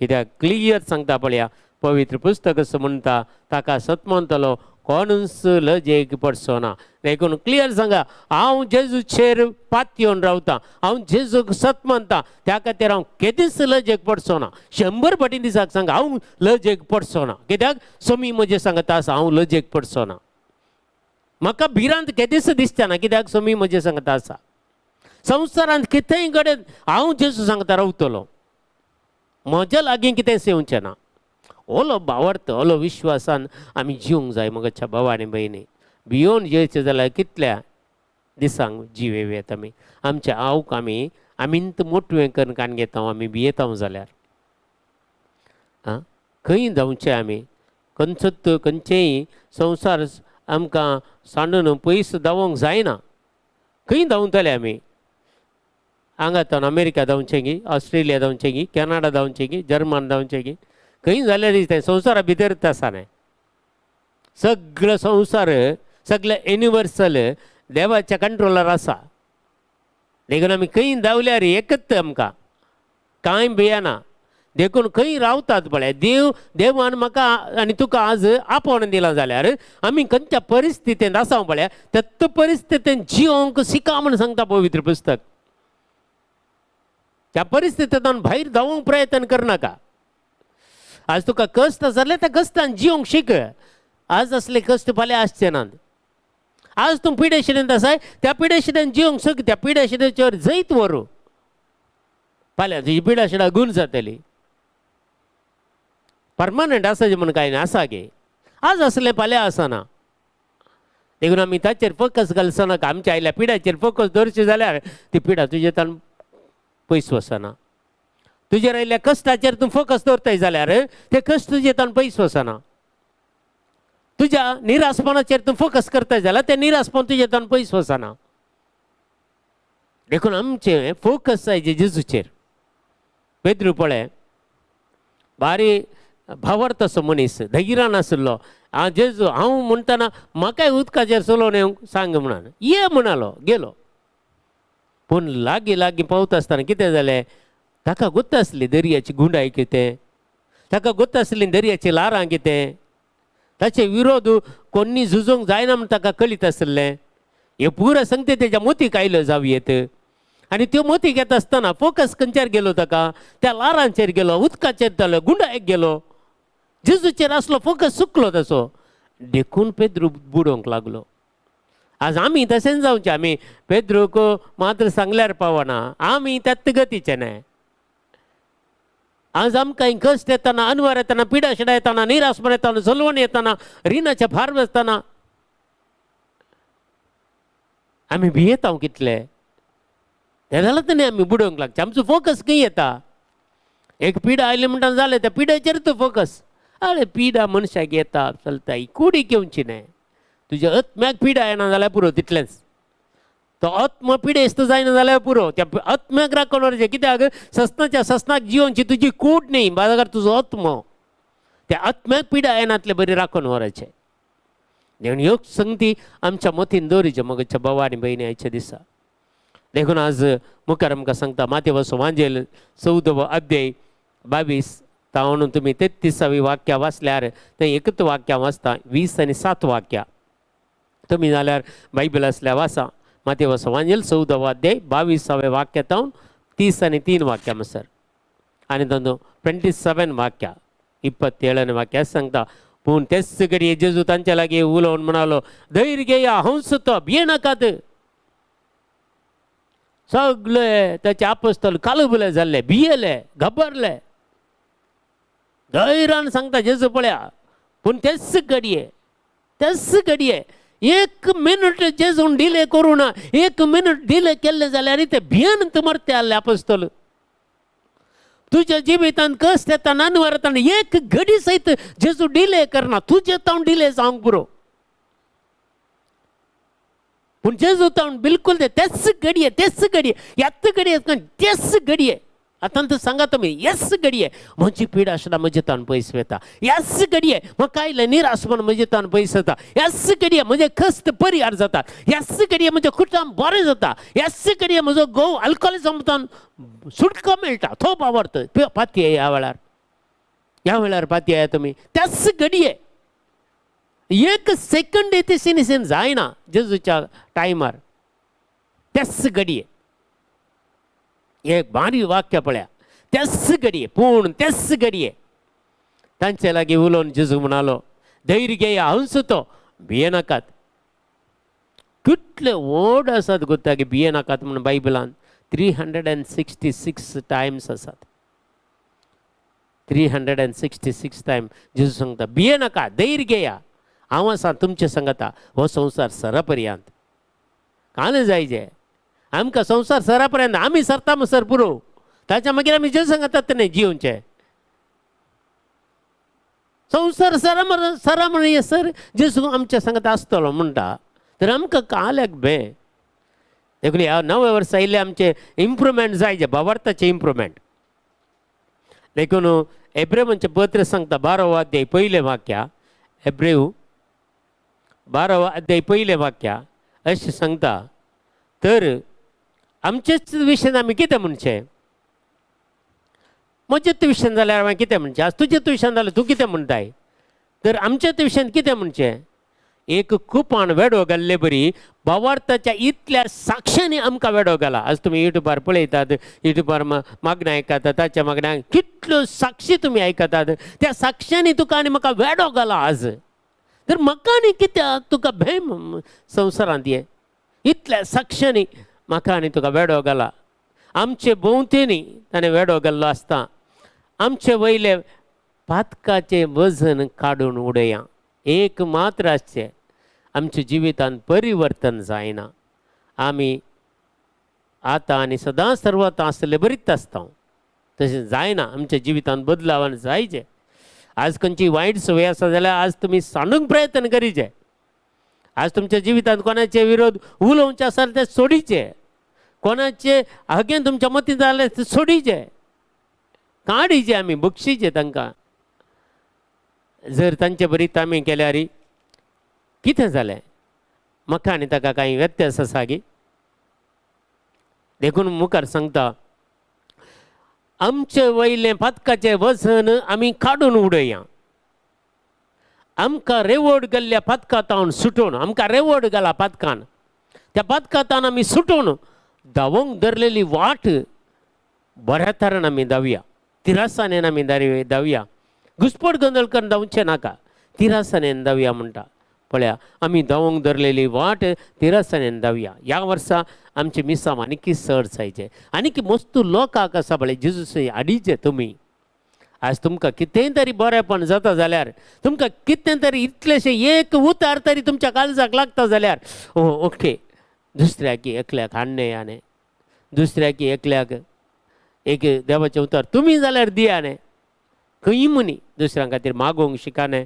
कित्याक क्लियर सांगता पळया पवित्र पुस्तक असं म्हणटा ताका सत म्हणटलो कोणूच लजेक पडचो ना. देखून क्लियर सांगा, हांव जेजूचेर पातयेवन रावतां, हांव जेजूक सत मानता, त्या खातीर हांव केदीच लजेक पडचो ना. 100 फाटीं दिसाक सांगा हांव लजेक पडचो ना. कित्याक समी म्हजें सांगता आसा हांव लजेक पडचो ना. म्हाका भिरांत केदीच दिसता ना, कित्याक समी म्हजें सांगता आसा. संवसारांत कितेंय घडत हांव जेजू सांगता रावतलो, म्हज्या लागीं कितें येवचें ना. ओलो भावार्थ ओलो विश्वासान आमी जिवंक जाय. मगच्या भाव आनी भयणी, भियोन जियेचें जाल्यार कितल्या दिसांक जीव येवयेत आमी. आमच्या आवक आमी आमींत मोटवें करून काण घेता, आमी भियेता जाल्यार आं खंय धांवचें आमी? खंयचोच खंयचेय संवसार आमकां सांडून पयस धांवोंक जायना. खंय धांवतले आमी? हांगा तावन अमेरिका धांवचें गी, ऑस्ट्रेलिया धांवचें गी, कॅनडा धांवचें गी, जर्मन धांवचें गी, खंय जाल्यार तें संवसारा भितर आसा न्हय. सगळो संवसार सगळें युनिवर्सल देवाच्या कंट्रोलार आसा. देखून आमी खंय धांवल्यार एकच आमकां कांय भियेना. देखून खंय रावतात पळय देव, देवान म्हाका आनी तुका आज आपोवन दिलां जाल्यार आमी खंयच्या परिस्थितींत आसा पळय त्या परिस्थितींत जिवंक शिका म्हूण सांगता पवित्र पुस्तक. त्या परिस्थितींतल्यान भायर धांवूंक प्रयत्न करनाका. आज तुका कश्ट जालें त्या कश्टान जिवंक शीक. आज असले कश्ट फाल्यां आसचे नात. आज तूं पिडेशिडेंत आसाय त्या पिडेशिडेन जिवंक शक, त्या पिडेशिडेचेर जैत व्हरू, फाल्यां तुजी पिडाशिडा गुण जातली. परमनंट आसा म्हूण कांय ना, आसा गे आज आसलें फाल्यां आसना. देखून आमी ताचेर फोकस घालचो नाका. आमच्या आयल्या पिडाचेर फोकस दवरची जाल्यार ती पिडा तुजे तान पयस वचना. तुजेर आयिल्ल्या कश्टाचेर तूं फोकस दवरताय जाल्यार ते कश्ट तुजे तान पयस वचना. तुज्या निरासपणाचेर तूं फोकस करताय जाल्यार ते निरासपण तुजे तान पयस वचना. देखून आमचें फोकस जाय जेजूचेर. पेद्रू पळय भारी भावार्थ असो मनीस, धैर्यान आशिल्लो. हांव जेजू हांव म्हणटना म्हाकाय उदकाचेर चलोवन येवंक सांग म्हणान ये म्हणालो, गेलो. पूण लागीं लागीं पावता आसतना कितें जालें, ताका गोत्त आसली दर्याची गुंडाय कितें, ताका गोत्त आसली दर्याची ल्हारां कितें, ताचे विरोध कोन्नी झुजूंक जायना म्हूण ताका कळीत आशिल्लें. हे पुरा सांगते तेज्या मोतीक आयल्यो जावं येत. आनी त्यो मोतीक येता आसतना फोकस खंयच्यार गेलो ताका, त्या ल्हारांचेर गेलो, उदकाचेर जालो, गुंडायक गेलो. जेजूचेर आसलो फोकस चुकलो ताचो, देखून पेद्रू बुडोवंक लागलो. आज आमी तशेंच जावचें. आमी पेद्रूक मात्र सांगल्यार पावना, आमी त्याच गतीचे न्हय. आज आमकां कश्ट येतना, अनवर येतना, पिडा शिडा येतना, निराशपण येतना, जलवण येतना, रिणाचे भार बसतना आमी भियेता कितले. तें जाल्यार न्ही आमी बुडोवंक लागचे. आमचो फोकस खंय येता? एक पिडा आयली म्हणटा जालें, त्या पिड्याचेर तो फोकस. आरे पिडा मनशाक येता चलता, ही कुडीक येवची न्हय. तुज्या आत्म्याक पिडा येना जाल्यार पुरो, तितलेंच. तो आत्म पिडेस्त जायना जाल्यार पुरो. त्या आत्म्याक राखण व्हरचें. कित्याक ससनाच्या ससनाक जिवनची तुजी कूड न्ही, बाजारार तुजो आत्मो. त्या आत्म्याक पिडा येनातले बरी राखून व्हराचें. देखून ह्यो संगती आमच्या मतीन दवरिचे मगच्या भावा आनी भयणी आयच्या दिसा. देखून आज मुखार आमकां सांगता मातेवसो वांजेल 14वो अध्याय 22 तावणून तुमी 33वी वाक्या वाचल्यार थंय एकच वाक्यां वाचता, 20 आनी 7 वाक्यां. तुमी जाल्यार बायबल आसल्यार वाचा. मातेवसो वांजेल 14वो अध्याय 22वे वाक्या तावन 30 आनी 3 वाक्यां म्हणसर आनी तातूंत 27 वाक्या, 27 वाक्या सांगता. पूण तेच घडये जेजू तांच्या लागीं उलोवन म्हणालो, धैर्य घेया, हंस तो, भियेनाकात. सगळे ताचे आपस्तल कालबुले जाल्ले, भियेले, घाबरले. धैर्यान सांगता जेजू पळया. पूण तेच घडये, तेच घडये 1 मिनट जेजून डिले करूं ना. 1 मिनट डिले केल्ले जाल्यार ते भियेन मरते आहले आपस्तल. तुज्या जिवितांत कश्ट येता, नानवर येता, एक घडी सयत जेजू डिले करना. तुजे तावन डिले जावंक पुरो, पूण जेजू तावन बिलकुल ते तेच घडये, तेच घडये, यात घडये, तेच घडये. आतां तर सांगा तुमी, येस घडये म्हजी पिडा आसता म्हजे तावन पयस वता. येस घडये म्हाका आयलें निराशपण म्हजे तावन पयस वता. येस घडये म्हजें कश्ट परिहार जाता. येस घडये म्हजें कुटुंब बरें जाता. येस घडये म्हजो घोव अल्कोहोलिजम सुटका मेळटा. तो पावर्त पातये ह्या वेळार, ह्या वेळार पातये तुमी. त्याच घडये 1 सेकंड ते सिनिसेन जायना जेजूच्या टायमार. त्याच घडये एक भारी वाक्य पळया, त्याच घडये. पूण त्याच घडये तांचे लागीं उलोवन जेजू म्हणालो, धैर्य घेया, हंस तो, भियेनाकात. कितले व्हड आसात गोता की भियेनाकात म्हूण बायबलान 366 टायम्स आसात. 366 टायम जेजू सांगता भियेनाका, धैर्य घेया, हांव आसा तुमचे सांगता. हो संवसार सरापर्यंत कान जायजे आमकां. संवसार सरापर्यंत आमी सरता म्हणसर पुरो. ताच्या मागीर आमी जेजू सांगतात न्ही जिवचे संवसार सरा सरा म्हण सर जेजू आमच्या सांगता आसतलो म्हणटा. तर आमकां काल्याक बे. देखून ह्या नव्या वर्सा आयिल्ले आमचे इम्प्रुवमेंट जायजे, भावार्थाचें इम्प्रुवमेंट. देखून एब्रेवांचें पत्र सांगता 12वो अध्याय पयलें वाक्या, एब्रेव 12वो अध्याय पयलें वाक्या अशें सांगता, तर आमचेच विशयान आमी कितें म्हणचें? म्हजेच विशयान जाल्यार हांवें कितें म्हणचें? आज तुजेच विशयान जाल्यार तूं कितें म्हणटाय? तर आमच्याच विशयान कितें म्हणचें? एक कुपान वेडो घाल्ले बरी भावार्थाच्या इतल्या साक्षांनी आमकां वेडो घाला. आज तुमी युट्यूबार पळयतात, युट्यूबार मागण्या आयकतात, ताच्या मागण्या कितल्यो साक्षी तुमी आयकतात. त्या साक्षांनी तुका आनी म्हाका वेडो घाला आज. तर म्हाका आनी कित्याक तुका भंय संवसारांत ये? इतल्या साक्षांनी म्हाका आनी तुका वेडो घाला. आमचे भोंवतेनी ताणें वेडो घाल्लो आसता. आमचे वयले पातकाचें वजन काडून उडया. एक मात्र आसचें, आमच्या जिवितांत परिवर्तन जायना. आमी आतां आनी सदां सर्वात आसले बरीच आसता, तशें जायना. आमच्या जिवितांत बदलावान जायचे. आज खंयची वायट संवय आसा जाल्यार आज तुमी सांडूंक प्रयत्न करीचे. आज तुमच्या जिवितांत कोणाचे विरोध उलोवचे आसा ते सोडीचे, कोणाचे हगेन तुमच्या मतींत जाल्यार ते सोडीचे, काडीचे, आमी बक्षीचे तांकां. जर तांचे बरीत आमी केल्यार कितें जालें? म्हाका आनी ताका कांय व्यत्यास आसा गी? देखून मुखार सांगता, आमचे वयलें पातकाचें वजन आमी काडून उडया, आमकां रेवड गेल्ल्या पातकांतावन सुटून, आमकां रेवड घाला पातकान, त्या पातकांतावन आमी सुटून धांवंक धरलेली वाट बऱ्या तरान आमी धांवया, तिरासानेन आमी धांवया, घुसपट गोंदळ करून धांवचें नाका, तिरासानेन धांवया म्हणटा. पळया, आमी धांवंक धरलेली वाट तिरासानेन धांवया. ह्या वर्सा आमचें मिसांव आनीक चड जायचें, आनीक मस्तू लोकांक आसा पळय जेजूस हाडीचे. तुमी आज तुमकां कितेंय तरी बरेंपण जाता जाल्यार, तुमकां कितें तरी इतलेशें एक उतार तरी तुमच्या काळजाक लागता जाल्यार, ओ ओके, दुसऱ्याक एकल्याक हाडणे आनी दुसऱ्याक एकल्याक एक देवाचें उतर तुमी जाल्यार दिया न्ही. खंय मनी दुसऱ्यां खातीर मागोवंक शिकाने.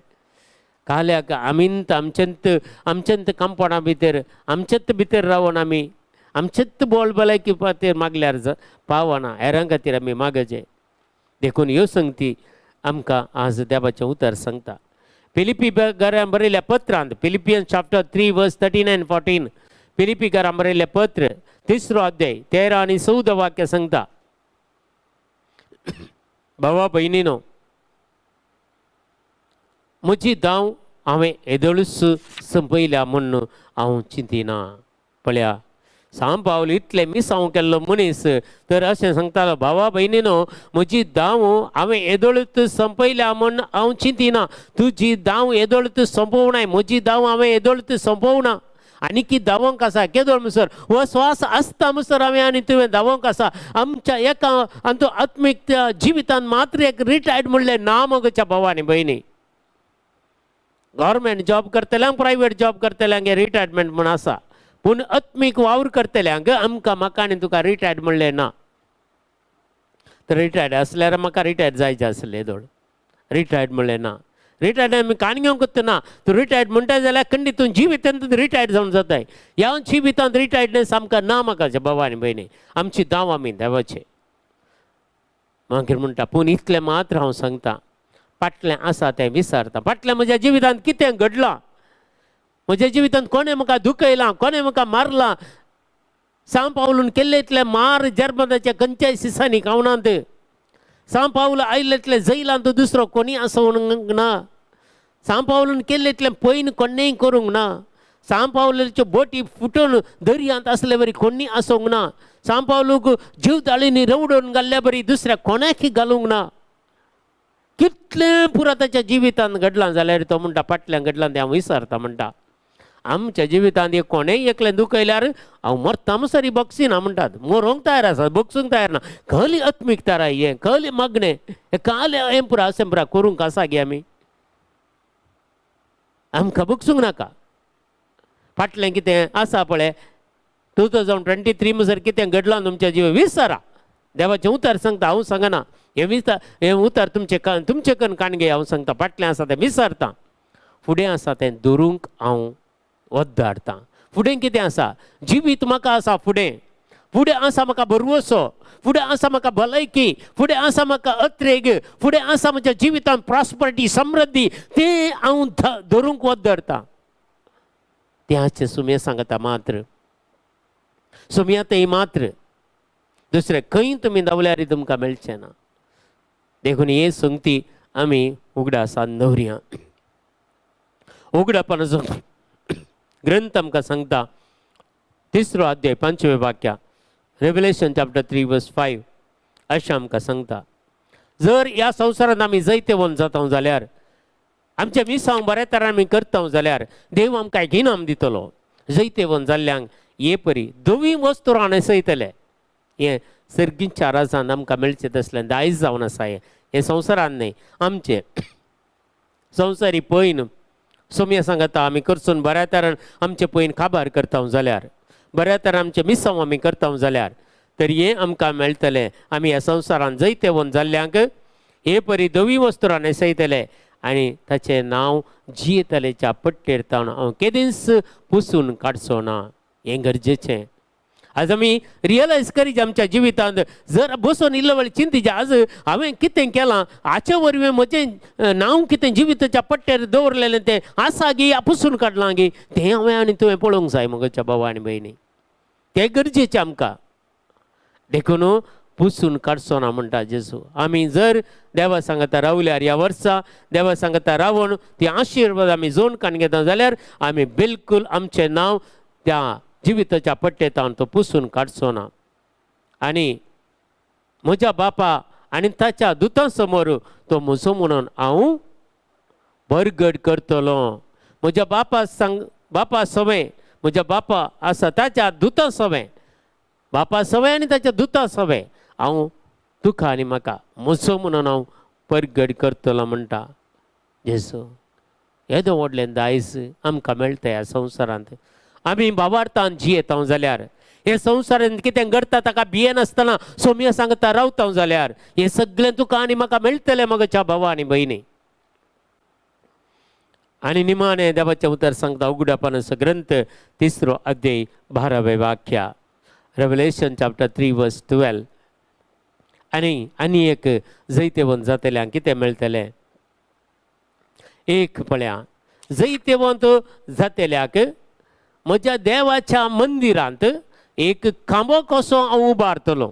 काल्याक आमींत आमचेंत आमचेंत कांपणा भितर आमचेत भितर रावन आमी आमचेत बोल भलायकी खातीर मागल्यार पावना, हेरां खातीर आमी मागचे. देखून ह्यो संगती आमकां आज देवाचें उतर सांगता. फिलिपी घरां बरयल्या पत्रांत, फिलिपियन चॅप्टर 3 वर्स 39 14, फिलिपी घरां बरयलें पत्र 3रो अध्याय 13 आनी 14 वाक्य सांगता, भावा भयणीनो, म्हजी धांव हांवें येदोळूच संपयल्या म्हूण हांव चिंतिना. पळया, सांव पावल इतलें मिसांव केल्लो मनीस तर अशें सांगतालो, भावा भयणीनो, म्हजी धांव हांवें येदोळूच संपयल्या म्हूण हांव चिंतिना. तुजी धांव येदोळूच सोंपोवनाय, म्हजी धांव हांवें येदोळूच सोंपोवना. आनी की धांवंक आसा केदोळ म्हणसर हो स्वास आसता म्हणसर हांवें आनी तुवें धांवंक आसा. आमच्या एका आमचो आत्मीक जिवितान मात्र एक रिटायर्ड म्हणलें ना मगोच्या भावा आनी भयणी. गव्हर्मेंट जॉब करतल्यांक, प्रायवेट जॉब करतल्यांक रिटायरमेंट म्हूण आसा, पूण आत्मीक वावर करतल्यांक आमकां म्हाका आनी तुका रिटायर्ड म्हणलें ना. तर रिटायर्ड आसल्यार म्हाका रिटायर्ड जायचें आसलें येदोळ. रिटायर्ड म्हणलें ना, रिटायर्ड आमी काण घेवंक ना. तूं रिटायर्ड म्हणटा जाल्यार खंडीत तूं जिवितांत रिटायर्ड जावन जाताय. ह्या जिवितांत रिटायर्डनेस आमकां ना म्हाका बाबा आनी भयणी. आमची दाव आमी देवाचे. मागीर म्हणटा, पूण इतलें मात्र हांव सांगता, फाटलें आसा तें विसरता. फाटलें म्हज्या जिवितांत कितें घडलां, म्हज्या जिवितांत कोणें म्हाका दुखयलां, कोणें म्हाका मारलां, सांव पावलून केल्ले इतले मार जर्मनाच्या खंयच्याय सिसांनी खावनात. सांव पावल आयले इतले जैलांत दुसरो कोणी आसोवंक ना. सांव पावलून केल्ले इतलें पयन कोणेंय करूंक ना. सांव पावलाच्यो बोटी फुटून दर्यांत आसले बरी कोणी आसूंक ना. सांव पावलूक जीव ताळींनी रवडून घाल्ल्या बरी दुसऱ्या कोणाकय घालूंक ना. कितलें पुरा ताच्या जिवितांत घडलां जाल्यार तो म्हणटा फाटल्यान घडलां तें हांव विसरता. म्हणटा आमच्या जिवितांत एक कोणेंय एकलें दुखयल्यार हांव मरता म्हणसर बक्षिना म्हणटात. मरोंक तयार आसा, बक्षूंक तयार ना. कहली आत्मीक तारा हें, कहली मागणें हें, काले हें पुरा अशें पुरा करूंक आसा गे आमी. आमकां बक्षूंक नाका. फाटलें कितें आसा पळय 2023 म्हणसर कितें घडलां तुमच्या जिव विसरा. देवाचें उतर सांगता, हांव सांगना. हें विसर, हें उतर तुमचें तुमचें कन काणगे हांव सांगता. फाटलें आसा तें विसरता, फुडें आसा तें धरूंक हांव वद्दाडटा. फुडें कितें आसा? जिवीत म्हाका आसा फुडें, फुडें आसा म्हाका भरवसो, फुडें आसा म्हाका भलायकी, फुडें आसा म्हाका अत्रेग, फुडें आसा म्हज्या जिवितांत प्रॉस्पर्टी, समृद्धी, तें हांव धरूंक वद्दरता. तें आजचें सुमे सांगता मात्र, सुमया तें मात्र, दुसरें खंय तुमी धांवल्यार तुमकां मेळचें ना. देखून हे संगती आमी उगडासान दवरया. उगडापणाचो ग्रंथ आमकां सांगता, 3रो अध्याय 5वें वाक्या, रेवलेशन चॅप्टर 3 वर्स 5 अशें आमकां सांगता, जर ह्या संवसारांत आमी जैतेवंत जाता जाल्यार, आमच्या मिसांव बऱ्या तरान आमी करता जाल्यार देव आमकां एक इनाम दितलो. जैतेवंत जाल्ल्यांक हे परी धवी वस्तुरां न्हेसयतले. हें सर्गीच्या राजान आमकां मेळचें तसलें दायज जावन आसा. हें हें संवसारान न्हय, आमचें संवसारी पयन सोमया सांगता आमी करसून बऱ्या तरान आमचे पयन काबार करता जाल्यार, बऱ्या तरान आमचें मिसांव आमी करता जाल्यार तर हें आमकां मेळटलें. आमी ह्या संवसारान जैतेवन जाल्ल्यांक हे परी धवी वस्त्रां न्हेसयतले आनी ताचें नांव जियेतलेच्या पट्टेर तावन हांव केदींच पुसून काडचो ना. हें गरजेचें. आज आमी रियलायज करीत आमच्या जिवितांत जर बसून इल्लो वेळ चिंतीचे, आज हांवें कितें केलां, हाचे वरवीं म्हजें नांव कितें जिविताच्या पट्ट्यार दवरलेलें तें आसा गी पुसून काडलां गी, तें हांवें आनी तुवें पळोवंक जाय म्हज्या बाबा आनी भयणी. तें गरजेचें आमकां. देखून पुसून काडचो ना म्हणटा जेजू. आमी जर देवा सांगता रावल्यार ह्या वर्सा देवा सांगता रावून ती आशिर्वाद आमी जोन काडून घेता जाल्यार आमी बिलकूल आमचें नांव त्या जिविताच्या पट्टेतावन तो पुसून काडचो ना. आनी म्हज्या बापा आनी ताच्या दुतां समोर तो म्हजो म्हणून हांव बरगड करतलो. म्हज्या बापा सांग बापा सवें, म्हज्या बापा आसा ताच्या दुतां सवें, बापा सवें आनी ताच्या दुतां सवें हांव तुका आनी म्हाका म्हजो म्हणून हांव परगड करतलो म्हणटा जेजू. येदो व्हडलें दायज आमकां मेळटा ह्या संवसारांत. आमी बाबार्थान जियेता जाल्यार, हे संवसारांत कितें घडटा ताका भियेनासतना सोमया सांगता रावता जाल्यार हें सगळें तुका आनी म्हाका मेळटलें म्हज्या भावा आनी भयणी. आनी निमाणें देवाचें उतर सांगता उगडापानाचो ग्रंथ 3 अध्याय 12वें वाक्य, रेवलेशन चॅप्टर 3 वर्स 12. आनी आनी एक जैतेवंत जातल्यांक कितें मेळटलें? एक पळया, जैतेवंत जातल्याक म्हज्या देवाच्या मंदिरांत एक खांबो कसो हांव उबारतलो.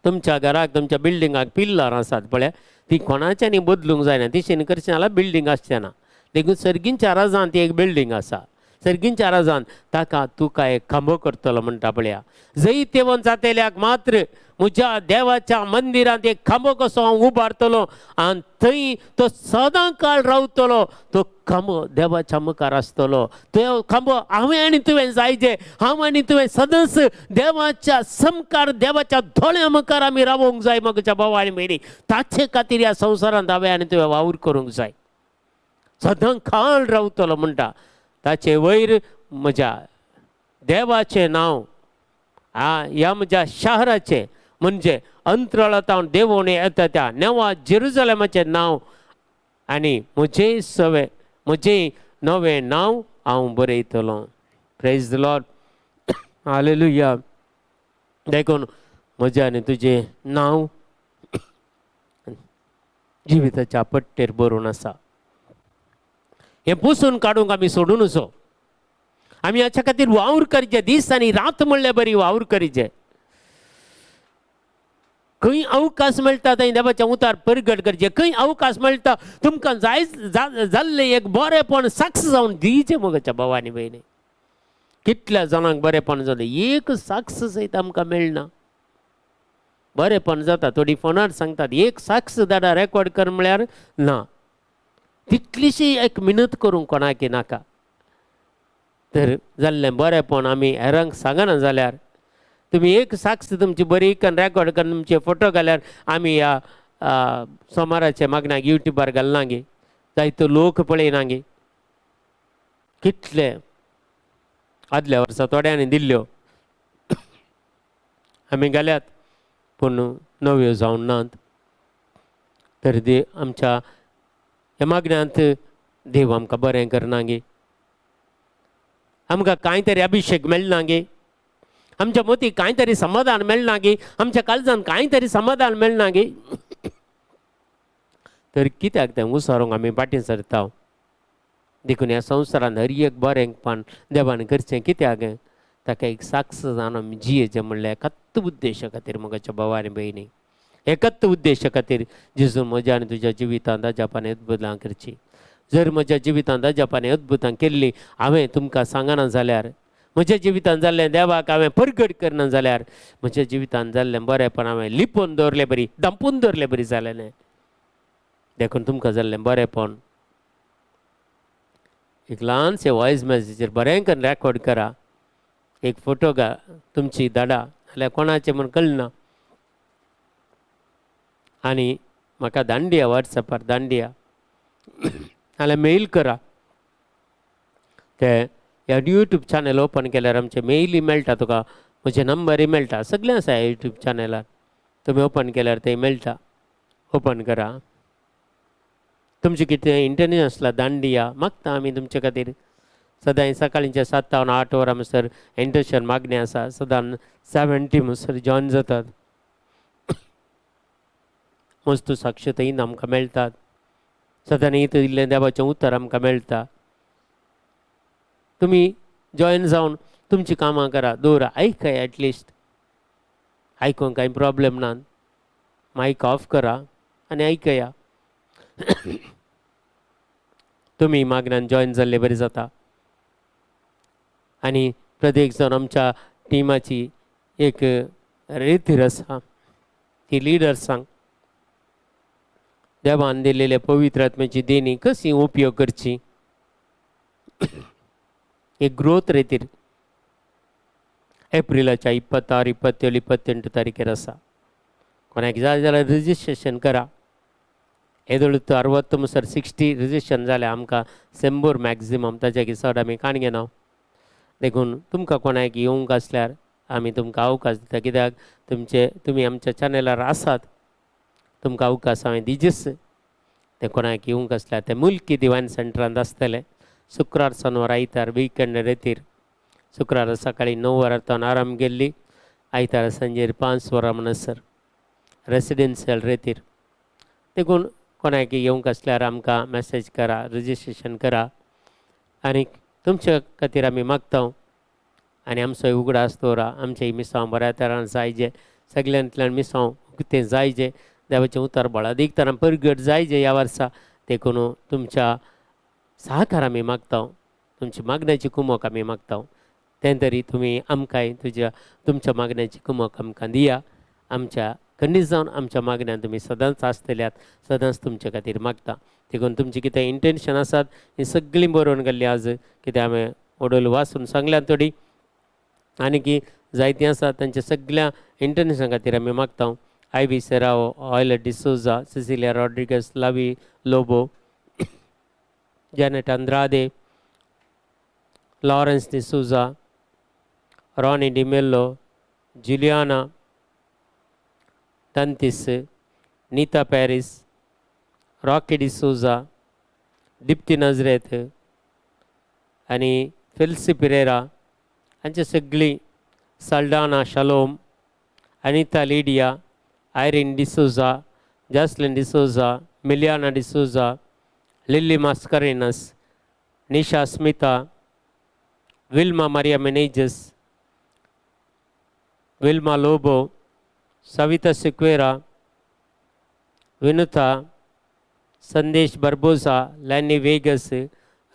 तुमच्या घराक तुमच्या बिल्डिंगाक पिल्लर आसात पळय, ती कोणाच्यानी बदलूंक जायना, तिशेन करचें जाल्यार बिल्डींग आसचें ना. देखून सर्गींच्या राजांत ती एक बिल्डींग आसा, सर्गींच्या राजान ताका तुका एक खांबो करतलो म्हणटा पळया. जैतेवंत जातल्याक मात्र म्हज्या देवाच्या मंदिरांत एक खांबो कसो हांव उबारतलो आनी थंय तो सदां काळ रावतलो. तो खांबो देवाच्या मुखार आसतलो. तो खांबो हांवें आनी तुवें जायचे, हांव आनी तुवें सदांच देवाच्या समकार देवाच्या दोळ्या मुखार आमी रावोंक जाय म्हज्या भावा आनी भयणी. ताचे खातीर ह्या संवसारांत हांवें आनी तुवें वावर करूंक जाय. सदां काळ रावतलो म्हणटा. ताचे वयर म्हज्या देवाचें नांव ह्या म्हज्या शाहराचें म्हणजे अंतराळांत देवोन येता त्या नवा जेरुजलेमाचें नांव आनी म्हजें सवे म्हजें नवें नांव हांव बरयतलो. Praise the Lord, hallelujah. देखून म्हजें आनी तुजें नांव जिविताच्या पट्टेर बरोवन आसा. हें पुसून काडूंक आमी सोडून वचो. आमी हाच्या खातीर वावर करचे, दीस आनी रात म्हणल्यार बरी वावर करचे. खंय अवकाश मेळटा थंय देवाच्या उतार परगट करचे. खंय अवकाश मेळटा तुमकां जाय जाल्लें एक बरेंपण साक्ष जावन दिवचें म्हज्या भावा आनी भयणी. कितल्या जाणांक बरेंपण जालें, एक साक्ष सयत आमकां मेळना. बरेंपण जाता थोडी फोनार सांगतात, एक साक्ष धाडा रेकॉर्ड कर म्हळ्यार ना. तितलीशी एक मिनत करूंक कोणाक नाका. तर जाल्लें बरेंपण आमी हेरांक सांगना जाल्यार तुमी एक साक्ष तुमची बरी करून रेकॉर्ड करून तुमचे फोटो घाल्यार आमी ह्या सोमाराचे मागण्याक युट्यूबार घालना गे, जायतो लोक पळयना गे. कितले आदल्या वर्सा थोड्यांनी दिल्ल्यो आमी घाल्यात, पूण नव्यो जावन नात. तर ते आमच्या ह्या मागण्यांत देव आमकां बरें करना गे, आमकां कांय तरी अभिशेक मेळना गे, आमच्या मती कांय तरी समाधान मेळना गे, आमच्या काळजान कांय तरी समाधान मेळना गे. तर कित्याक तें उसारूंक आमी फाटीं सरता. देखून ह्या संवसारांत हर एक बरेंपण देवान करचें कित्याक, ताका एक साक्ष जावन आमी जियेचें म्हणल्यार एकाच उद्देशा खातीर म्हज्या भावा आनी भयणी, एकच उद्देशा खातीर जेजू म्हज्या आनी तुज्या जिवितांत अजापान अद्भुतां करची. जर म्हज्या जिवितांत अजापान अद्भुतां केल्लीं हांवें तुमकां सांगना जाल्यार, म्हज्या जिवितांत जाल्लें देवाक हांवें परगट करना जाल्यार, म्हज्या जिवितांत जाल्लें बरेंपण हांवें लिपोवन दवरलें बरी, दांपून दवरलें बरी जालें. देखून तुमकां जाल्लें बरेंपण एक ल्हानशें वॉयस मॅसेजीचेर बरें करून रेकॉर्ड करा, एक फोटो गा तुमची धाडा, जाल्यार कोणाचें म्हूण कळना. आनी म्हाका दांडिया वॉट्सॅपार दांडिया नाल्यार मेल करा. ते ह्या यूट्यूब चॅनल ओपन केल्यार आमचे मेलय मेळटा तुका, म्हजे नंबरय मेळटा, सगळें आसा यूट्यूब चॅनलार. तुमी ओपन केल्यार ते मेळटा. ओपन करा. तुमचें कितें इंटरनेट आसल्यार दांडिया मागता आमी तुमचे खातीर. सदांय सकाळींच्या 7 तावन 8 वरां म्हणसर इंटरशन मागणें आसा. सदां 70 म्हणसर जॉयन जातात. मस्त साक्ष थंय आमकां मेळटात. सदांनी इल्लें देवाचें उतर आमकां मेळटा. तुमी जॉयन जावन तुमचीं कामां करा, दवरा, आयकय एटलिस्ट. आयकूंक कांय प्रॉब्लम ना. मायक ऑफ करा आनी आयकया. तुमी मागण्यान जॉयन जाल्ले बरें जाता. आनी प्रत्येक जावन आमच्या टिमाची एक रेतीर आसा, ती लिडर्सांक देवान दिलेल्या पवित्र आत्म्याची देणी कशी उपयोग करची, एक ग्रोथ रेतीर एप्रिलाच्या 26, 27, 28 तारखेर आसा. कोणाक जाय जाल्यार रजिस्ट्रेशन करा. येदोळ 60 म्हणसर 60 रजिस्ट्रेशन जाल्यार आमकां 100 मॅक्झिमम, ताच्या चड आमी काण घेना. देखून तुमकां कोणाक येवंक आसल्यार आमी तुमकां अवकाश दिता, कित्याक तुमचे तुमी आमच्या चॅनलार आसात, तुमकां अवकाश हांवें दिजीस. तें कोणाक येवंक आसल्यार तें मुल्की दिवान सेंटरांत आसतलें. शुक्रार, शनवार, आयतार विकेंड रेतीर. शुक्रार सकाळीं 9 वरां तावन आराम गेल्ली, आयतार सांजेर 5 वरां म्हणसर रेसिडेन्शियल रेतीर. देखून कोणाक येवंक आसल्यार आमकां मॅसेज करा, रजिस्ट्रेशन करा आनी तुमच्या खातीर आमी मागता. आनी आमचो उगडास दवरा, आमचें मिसांव बऱ्या तरान जायजे, सगल्यांतल्यान मिसांव उक्तें जायजे, देवाचें उतर बळादीक तरान परगट जायजे ह्या वर्सा. देखून तुमच्या सहकार आमी मागता, तुमची मागण्याची कुमोक आमी मागता. तें तरी तुमी आमकांय तुज्या तुमच्या मागण्याची कुमोक आमकां दिया. आमच्या खंडीत जावन आमच्या मागण्यान तुमी सदांच आसतल्यात, सदांच तुमचे खातीर मागता. देखून तुमचें कितें इंटेन्शन आसात ही सगळीं बरोवन गेल्लीं आज कितें हांवें ओडोल वाचून सांगल्यात थोडी, आनी की जायतीं आसात तांच्या सगळ्या इंटेन्शन खातीर आमी मागता. Ivy Serrao, Oiler D'Souza, Cecilia Rodrigues, Lavi Lobo, Janet Andrade, Lawrence D'Souza, Ronnie D'Mello, Juliana Dantis, Neeta Paris, Rocky D'Souza, Dipti Nazareth आनी फेल्सी पिरेरा हांचे सगळीं, Saldanha Shalom, Anita Lydia, Irene D'Souza, Jocelyn D'Souza, Miliana D'Souza, Lily Mascarenhas, Nisha Smita, Wilma Maria Menezes, Wilma Lobo, Savita Sequeira, Vinutha, Sandesh Barbosa, Lenny Vegas,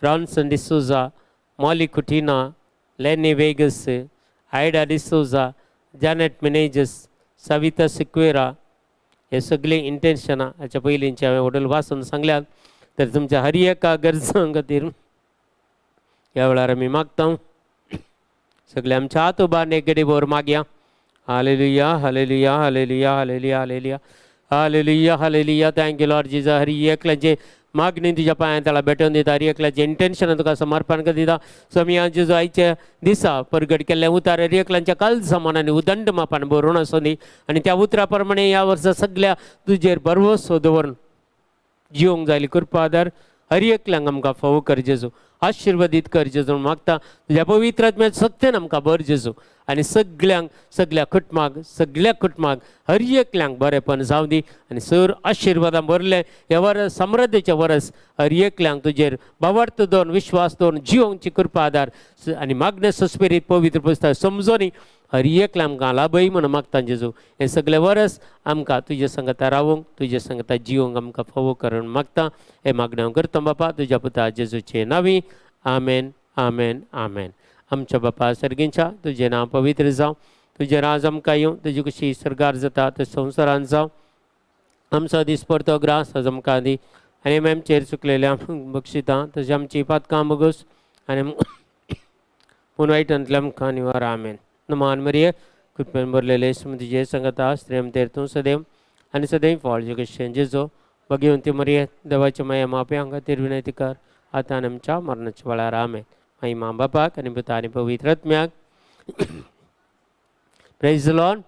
Ronson D'Souza, Molly Coutinho, Lenny Vegas, Ida D'Souza, Janet Menezes, Savita Sequeira. हे सगळीं इंटेन्शनां हाच्या पयलींची हांवें वडील वाचून सांगल्यात. तर तुमच्या हर एका गरजां खातीर ह्या वेळार आमी मागता. सगळे आमच्या हात उबारून एक गडी भर मागया. Hallelujah, hallelujah, hallelujah, hallelujah, hallelujah, hallelujah, hallelujah. Thank you Lord Jesus. हर एकल्याचे मागणी तुज्या पांयां तळा भेटोवन दिता. हर एकल्याचें इंटेन्शन तुका समर्पण कर दिता. स्वामी, जेजू, आयच्या दिसा परगट केल्लें उतार हर एकल्यांच्या काळजा मनांनी उदंड मापान भरून आसूं दी आनी त्या उतरा प्रमाणे ह्या वर्सा सगळ्या तुजेर भरवसो दवरून जिवंक जायली कृपा आदार हर एकल्यांक आमकां फावो कर जेजू. आशिर्वादीत कर जेजू मागता. तुज्या पवित्र आत्म्याच्या सक्तेन आमकां भर जेजू आनी सगल्यांक, सगल्या कुटुंबाक, सगल्या कुटुंबाक, हर एकल्यांक बरेंपण जावं दी आनी सर आशिर्वादान भरलें हे वरस, समृद्धीचें वरस हर एकल्यांक तुजेर भावार्थ दवरून, विश्वास दवरून जिवंची कृपा आदार आनी मागणें सुस्पिरीत पवित्र पुस्तक समजोनी हर एकल्या आमकां लाभय म्हणून मागता जेजू. हें सगळें वरस आमकां तुजे संगता रावूंक, तुजे संगता जिवंक आमकां फावो करून मागता. हें मागणें हांव करता बापा तुज्या पुता जेजूचे नांवी. आमेन, आमेन, आमेन. आमच्या बापा सर्गींच्या, तुजें नांव पवित्र जावं, तुजें राज आमकां येवं, तुजी कशी सर्गार जाता तशें संवसारान जावं. आमचो दिसपडतो ग्रास आज आमकां दी आनी आमी आमचेर चुकलेल्या बक्षितां तशें आमची पातकां बगस आनी पूण वायटांतल्या आमकां निवार. आमेन. नमान मरिये, कृपेन भरलेले, तुजे संगता, स्त्रियां भितर तूं सदैव आनी सदैव फळ कशें जेजो भगवंती मरिये देवाच्या माया माप्या खातीर विनंती कर, आतां आनी आमच्या मरणाच्या वेळार. आमेन. महिमा बापाक आनी पुता आनी पवित्र आत्म्याक. प्रेज लॉर्ड,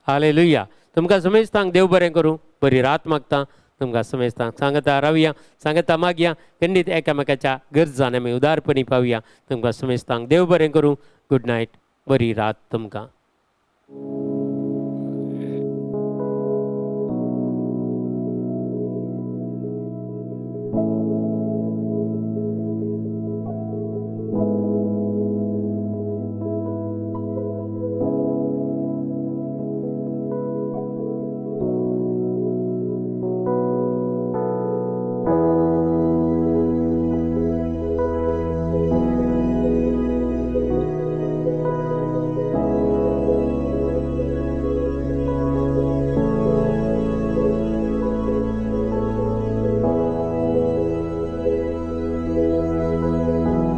हालेलुया. तुमकां समेस्तांक देव बरें करूं, बरी रात मागता तुमकां समेस्तांक. सांगता रावया, सांगता मागया, खंडीत एकामेकाच्या गरजान आमी उदारपणी पावया. तुमकां समेस्तांक देव बरें करूं. गुड नायट, बरी रात तुमकां.